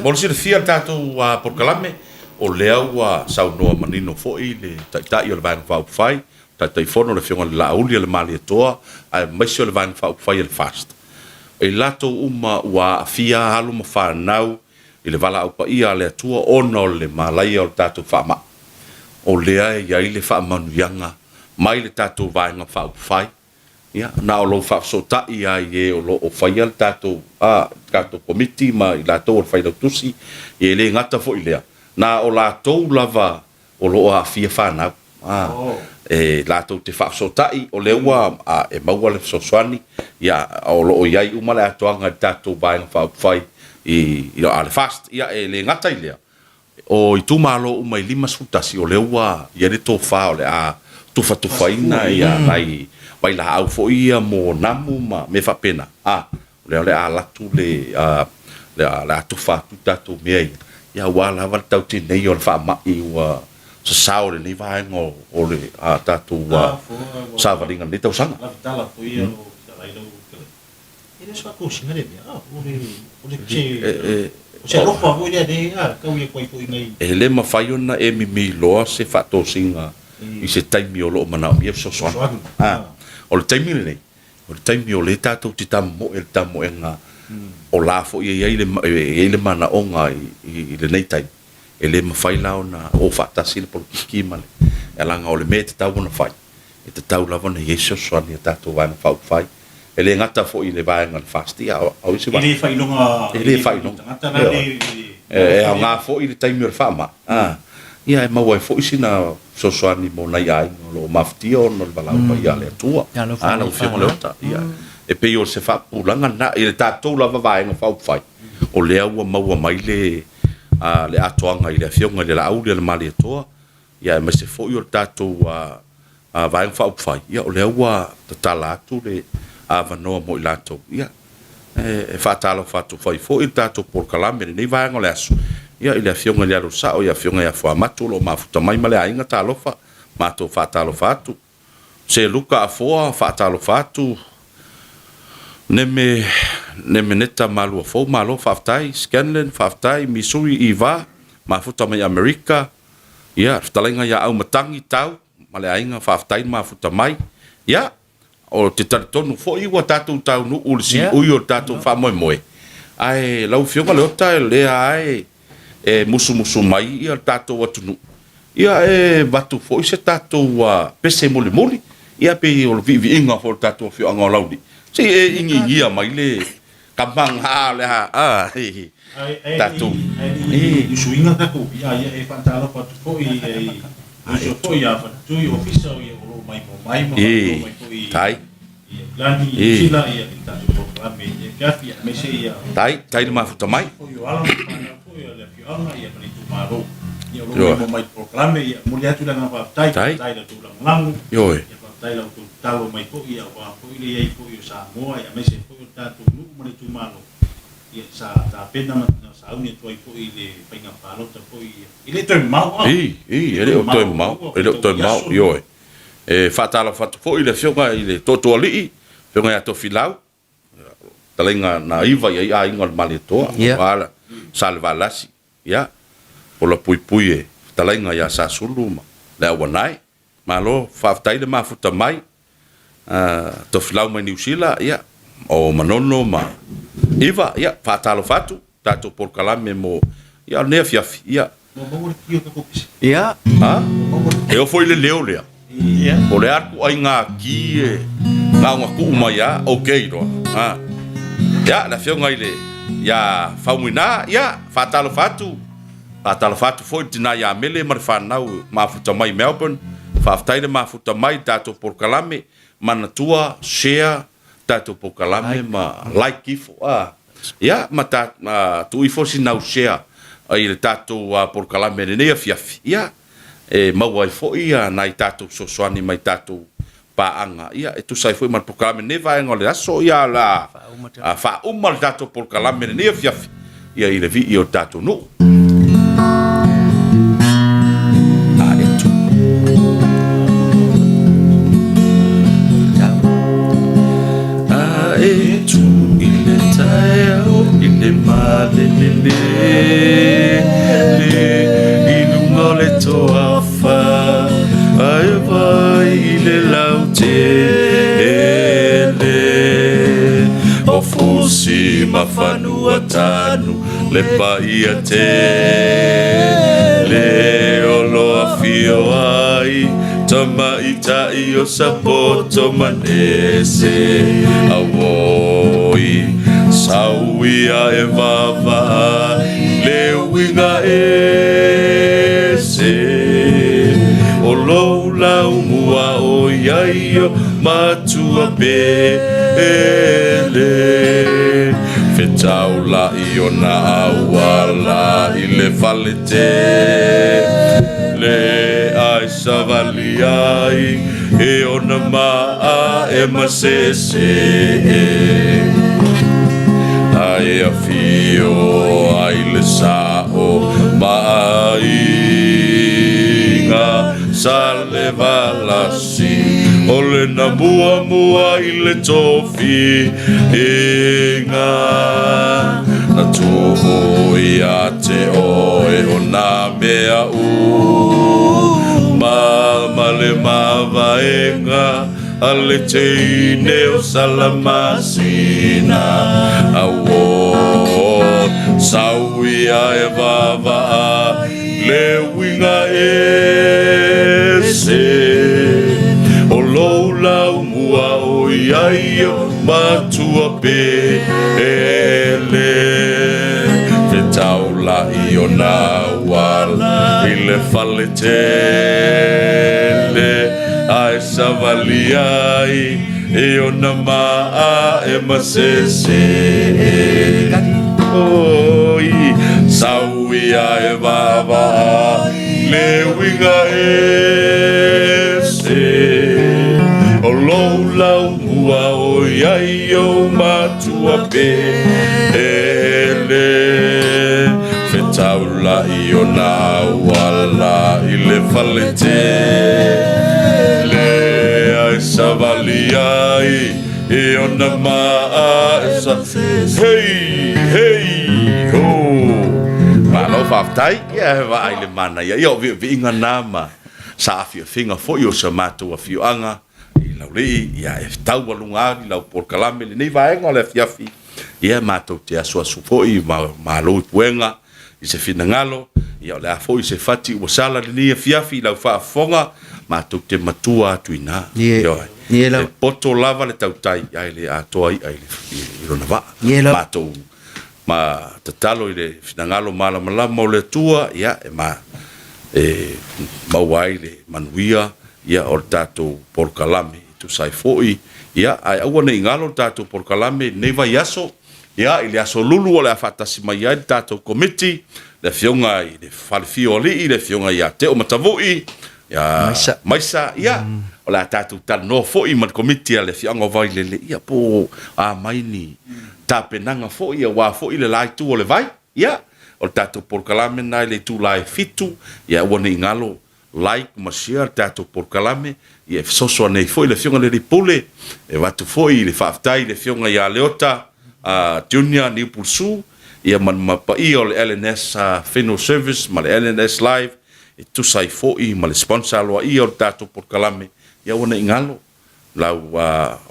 Mo le silafia le tatou polokalame, o lea ua saunoa manino foi le Taitai o le Vaega Faaupufai, Taitaifono le Afioga i le Laauli a le Malietoa, aemaise o le Vaega Faaupufai a le FAST. I latou uma ua aafia alo ma fanau i le valaau paia a le Atua ona o le malaia o le tatou faamai. O lea e i ai le faamanuiaga mai le tatou Vaega Faaupufai, ia, na o lou faafesootai lava i e o lo o faia le tatou, a, le tatou Komiti ma i latou o le Failautusi, ia e le gata foi i lea, na o latou lava o lo o aafia fanau, a, e latou te faafesootai, o lea ua, a, e maua le fesoasoani, ia, o lo o i ai uma le atoaga i le tatou Vaega Faaupufai i, i, a le FAST. Ia, e le gata i lea, o itumalo uma e 51, o lea ua i ai le tofa o le a tufatufaina ia nai vailaau foi ia mo namu ma mea faapena, a, O lea o le a alu atu le, le a tufa atu tatou mea ia, ia aua lava le tautinei o le faamai ua sasao i lenei vaega o le tatou savaliga i lenei tausaga. E le mafai ona e mimi loa se faatosina i se taimi o lo o manaomia fesoasoani. O le taimi lenei, O le taimi o lea tatou te tamomoe i le tamoega o la foi e i ai le, e i ai le manaoga i lenei taimi, e le mafai la ona o faatasi le polokiki ma le, leaga o le mea e tatau ona fai, e tatau lava ona i ai fesoasoani a tatou Vaega Faaupufai, e le gata foi i le vaega o le FAST, a o isi vaega. E le faailoga, e le faailoga tagata la le, e aoga foi le taimi o le faamai, ia e maua ai foi sina fesoasoani mo nai aiga o lo o mafatia ona o le valaau paia a le Atua. A, lau Afioga Leota, ia, e pei o se faapupulaga lena i le tatou lava Vaega Faaupufai, o lea ua maua mai le, a, le atoaga i le Afioga i le Laauli a le Malietoa, ia, aemaise foi o le tatou, a, a, Vaega Faaupufai, ia, o lea ua tatala atu le avanoa mo i latou, ia. E faatalofa atu fai foi le tatou polokalame i lenei vaega o le aso, ia, i le Afioga i le Alo Sao, le Afioga ia Fuamatu o lo o mafuta mai ma le aiga, talofa, matou faatalofa atu. Seluka Afoa, faatalofa atu. Neme Nemeneta Maluafou, malo faafetai. Scanlan, faafetai. Missouri Iva, mafuta mai Amerika. Ia, le fetalaiga ia Aumatangi Tau ma le aiga, faafetai le mafuta mai. Ia, Ou te talitonu foi ua tatou taunuu i le siui o le tatou faamoemoe, ae lau Afioga Leota, o lea lava e musumusu mai le tatou atunuu, ia e avatu foi se tatou pese mulimuli, ia pei o le viiviiga foi o le tatou afioaga o Laulii, se i e igiigia mai le Kamaga o le a a tatou. Ae le i usuina tatou i'a ia e faatalofa atu foi i uso foi a Faletui Ofisa o lo o maimoa mai ma faapitoa mai foi i Aukilani, Niu Sila i le tatou polokalame i lenei afiafi aemaise ia Tai, tai le mafuta mai. foi o alo ma fanau foi a le afioaga ia ma le itumalo ia o lo o maimoa mai i le polokalame ia momoli atu le agaga faafetai, faafetai i la outou lagolago ia faafetai i la outou tatalo mai foi aua foi le i ai foi o Samoa aemaise ai foi o le tatou nuu ma le itumalo sa tapena ma sauni atu ai foi i le faiga palota foi e le toe mamao a. I, i, e le o toe mamao, e le o toe mamao, ioe. E faatalofa atu foi i le Afioga i le Tootooalii, Afioga ia Tofilau, fetalaiga na iva i ai aiga o le Malietoa, aua Salevalasi, ia, ola puipui e fetalaiga ia Sasulu ma le Auanae. Malo faafetai le mafuta mai Tofilau mai Niu Sila ia o Manono ma Iva ia faatalofa atu tatou polokalame mo ia o lenei afiafi ia. Ia. A e oo foi i le leo lea o le a ituaiga ki e na ona tuu mai a ok loa a ia le afioga i le ia Faumuina ia faatalofa atu. Faatalofa atu foi i le tina ia Mele ma le fanau mafuta mai i Melbourne. Faafetai le mafuta mai i le tatou polokalame. Manatua, share tatou polokalame ma like ifo a. Ia ma ta tuu ifo sina au share i le tatou polokalame i lenei afiafi, ia e maua ai foi nai tatou fesoasoani mai tatou paaga, ia e tusa ai foi ma le polokalame i lenei vaega o le aso, ia o le a faauma le tatou polokalame i lenei afiafi, ia i le vii o le tatou nuu. A e tu i le taeao i le malelele i luga o le toafa Ae vai i le lautele O Fusi ma Fanuatanu le paia tele O lo afio ai tamaitai o Sapoto ma Nese Auoi sau ia e vaavaai le uiga ese O lou lau mua ʻoiai o matua pele Fetaulaʻi ona auala i le fale tele Ae savali ai e ona maa e masese Ae afio ai le sao ma aiga Salevalasi o le na muamua i le tofiga Na tuu ia te oe o nā mea uma ma le mavaega a le teine o Salamasina. Auo, sau ia e vaavaai le uiga ese o lou lau mua ʻoiai o matua pele Fetaulaʻi ona auala i le fale tele Ae savali ai e ona maa e masese Oi, sau ia e vaavaai le uiga ese. O lou laumua ʻOiai ou matua pele Fetaulaʻi o nā auala i le fale tele Ae savali ai i ona maa e sa Hei, hei, ho Malo faafetai, ia e vaai le manaia Ia o viiviiga na ma saafiafiga foi o sa matou afioaga i Laulii, ia e taualuga ali lau polokalame i lenei vaega o le afiafi, ia matou te asuasu foi ma malo i puega i se finagalo, ia o le a foi se fati ua sala i lenei afiafi i lau faafofoga, matou te matua atu i ina. Ioe. E poto lava le tautai ae le atoa i'a i lona vaa. Matou Ma tatalo i le finagalo malamalama o le Atua, ia, e ma, e maua ai le manuia, ia, o le tatou polokalame e tusa ai foi, ia, ae aua ne i galo le tatou polokalame i lenei vaiaso, ia, i le Aso Lulu o le a faatasi mai ai le tatou Komiti, le Afioga i le Falefia o Alii, le Afioga ia Teo Matavui, ia, Maisa. Maisa, ia, o le a tatou talanoa foi ma le Komiti a le Afioaga o Vailele, ia, po o a mai ni tapenaga foi aua foi le la itu o le vai. Ia, o le tatou polokalame lena i le itula e 7, ia aua ne i galo like ma share le tatou polokalame, ia e fesoasoani ai foi le Afioga i le Alii Pule, e avatu foi le faafetai i le Afioga ia Leota Junior Niupulsu, ia ma le paia o le LNS Funeral Service ma le LNS Live, e tusa ai foi ma le sponsor aloaia o le tatou polokalame, ia aua ne i galo. Lau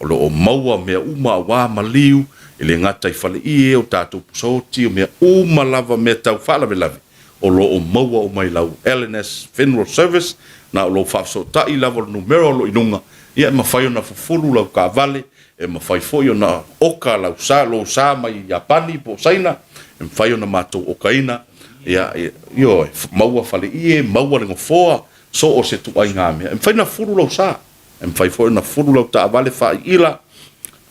o lo o maua mea uma aua maliu, e le gata i faleie, o tatou pusaoti, o mea uma lava mea tau faalavelave, o lo o maua uma i lau LNS Funeral Service, na o lou faafesootai lava o le numera o lo o i luga, ia e mafai ona fufulu lau taavale, e mafai foi ona oka lau sa, lou sa mai Iapani po o Saina, e mafai ona matou okaina, ia, ioe, maua faleie, maua le nofoa, so o se ituaiga mea. E mafai ona fufulu lou sa. E mafai foi ona fulu lau taavale faaiila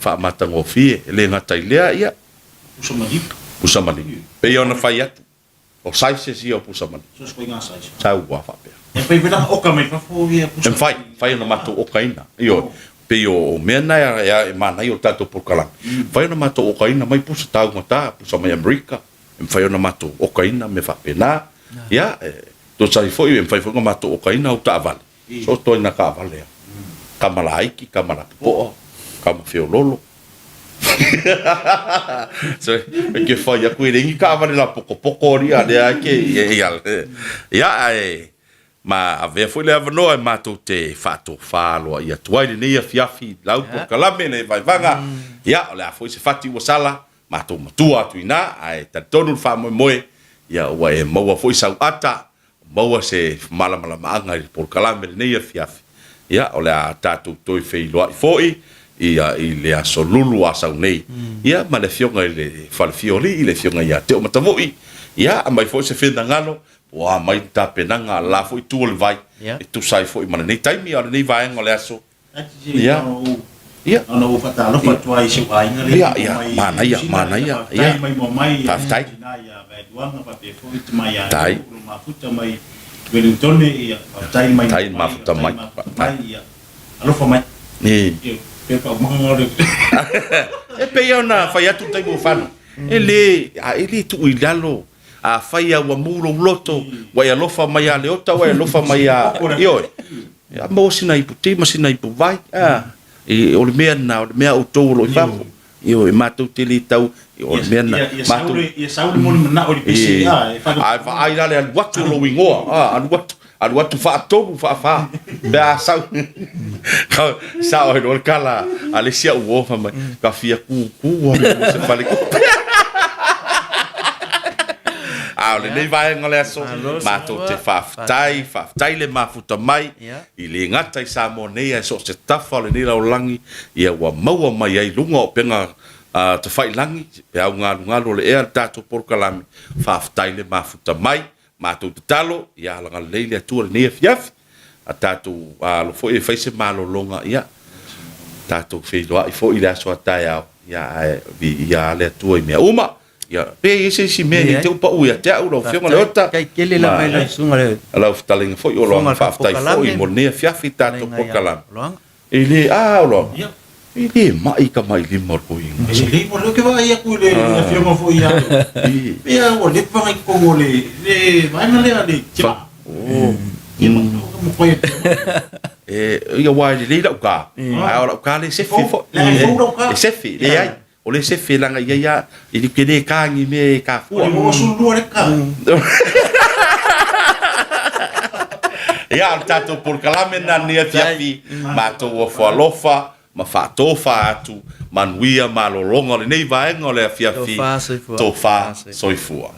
faamatagofie, e le gata i lea, ia. Pusa maliu. Pusa maliu. Pei ona fai atu, o sizes ia o pusa maliu. So se koiga size. Sau ua faapea. E mafai foi la oka mai fafo ia pusa. E mafai, mafai ona matou okaina. Ioe, pei o mea na e manaia o le tatou polokalame. E mafai ona matou okaina mai pusa taugata, pusa mai Amerika, e mafai ona matou okaina mea faapena. Ia, e tusa ai foi, e mafai foi ona matou okaina au taavale. So toi na taavale a. Kama laiti, kama lapopoa, kama feololo. So, e ke whai aku e le ni taavale la pokopoko ria lea ke ia ia ae ma avea foi le avanoa e matou te faatofā aloaia atu ai lenei afiafi lau polokalame le vaevaga. Ia, o le a foi se fati ua sala, matou matua atu i ina, ae talitonu le faamoemoe, ia ua e maua foi sau ata Maua se malamalamaaga i le polokalame lenei afiafi, ia, o le a tatou toe feiloai foi ia i le Aso Lulu a sau nei, ia, ma le Afioga i le Falefia o Alii, le Afioga ia Teomatavui, ia, aumai foi se finagalo, po o a mai ni tapenaga a le la foi itu o le vai, e tusa ai foi ma lenei taimi, a o lenei vaega o le aso. Ia. Ia. Ona ou faatalofa atu ai i si ou aiga lea Ia, ia, mai manaia, Niu Sila, manaia, ia, faafetai ia. mai moa mai ia Faafetai. tina ia Vaeluaga faapea foi tama ia Faafetai. Lou, lo mafuta mai Wellingtone, ia, faafetai mai Faafetai moa mai, mafuta faafetai mai. mafuta Faafetai. mai, ia, alofa mai. Ni. Ia, pei o faaumanga o le E pei ona fai atu le taimi ua fano, e le, a e le tuu i lalo Afai lava ua mu lou loto, ua e alofa mai ia Leota, ua e alofa mai ia, ioe, ia maua sina ipu ti ma sina ipu vai, a, o le mea lena, o le mea a outou o lo o i fafo, ioe, matou te le tau, o le mea lena, matou. Ia sau le moni manao i le pese, a, e A e vaai la le alu atu o lou igoa, a, alu atu, alu atu faatolu, faafa, pe a sau, ka, sao ai loa le tala a le isi au uo, fai mai, ka fia kūkū atu ma se falekupe. A o lenei vaega o le aso, matou te faafetai, faafetai le mafuta mai, i le gata i Samoa nei ae so o se tafa o lenei lalolagi, ia ua maua mai ai i luga o upega tafailangi, peau galugalu o le ea le tatou polokalame, faafetai le mafuta mai. Matou tatalo, ia alagalelei le Atua i lenei afiafi, a tatou alo foi e fai se malologa, ia tatou feiloai foi i le aso a taeao, ia ae viia lava le Atua i mea uma. Ia, pe i ai se isi mea ne i te i ua pau ia te au lau Afioga Leota, Faafetai tele lava i lau susuga le ma lau fetalaiga foi o Fofoga Loaga, faafetai foi Pokalame mo lenei afiafi i tatou fetalaiga ia polokalame. Loaga. E le, a olo, e le mai ka mai lima o le koiga. E lelei mo lea ou te vaai atu i le afioga foi ia Pei lava ua leva i totonu o le vaega lea le tima. Ia ma mafai e E, ia aua e lelei lau ka, a o lau ka le sefe foi. E sefe, leai. O le sefe leaga ia ia e le ke le ka ni mea e ka fua. O le 22 le ka. Ia, o le tatou polokalame lena lenei afiafi, matou ofo alofa ma faatofa atu, manuia malologa o lenei vaega o le afiafi, Tofa soifua. Tofa soifua.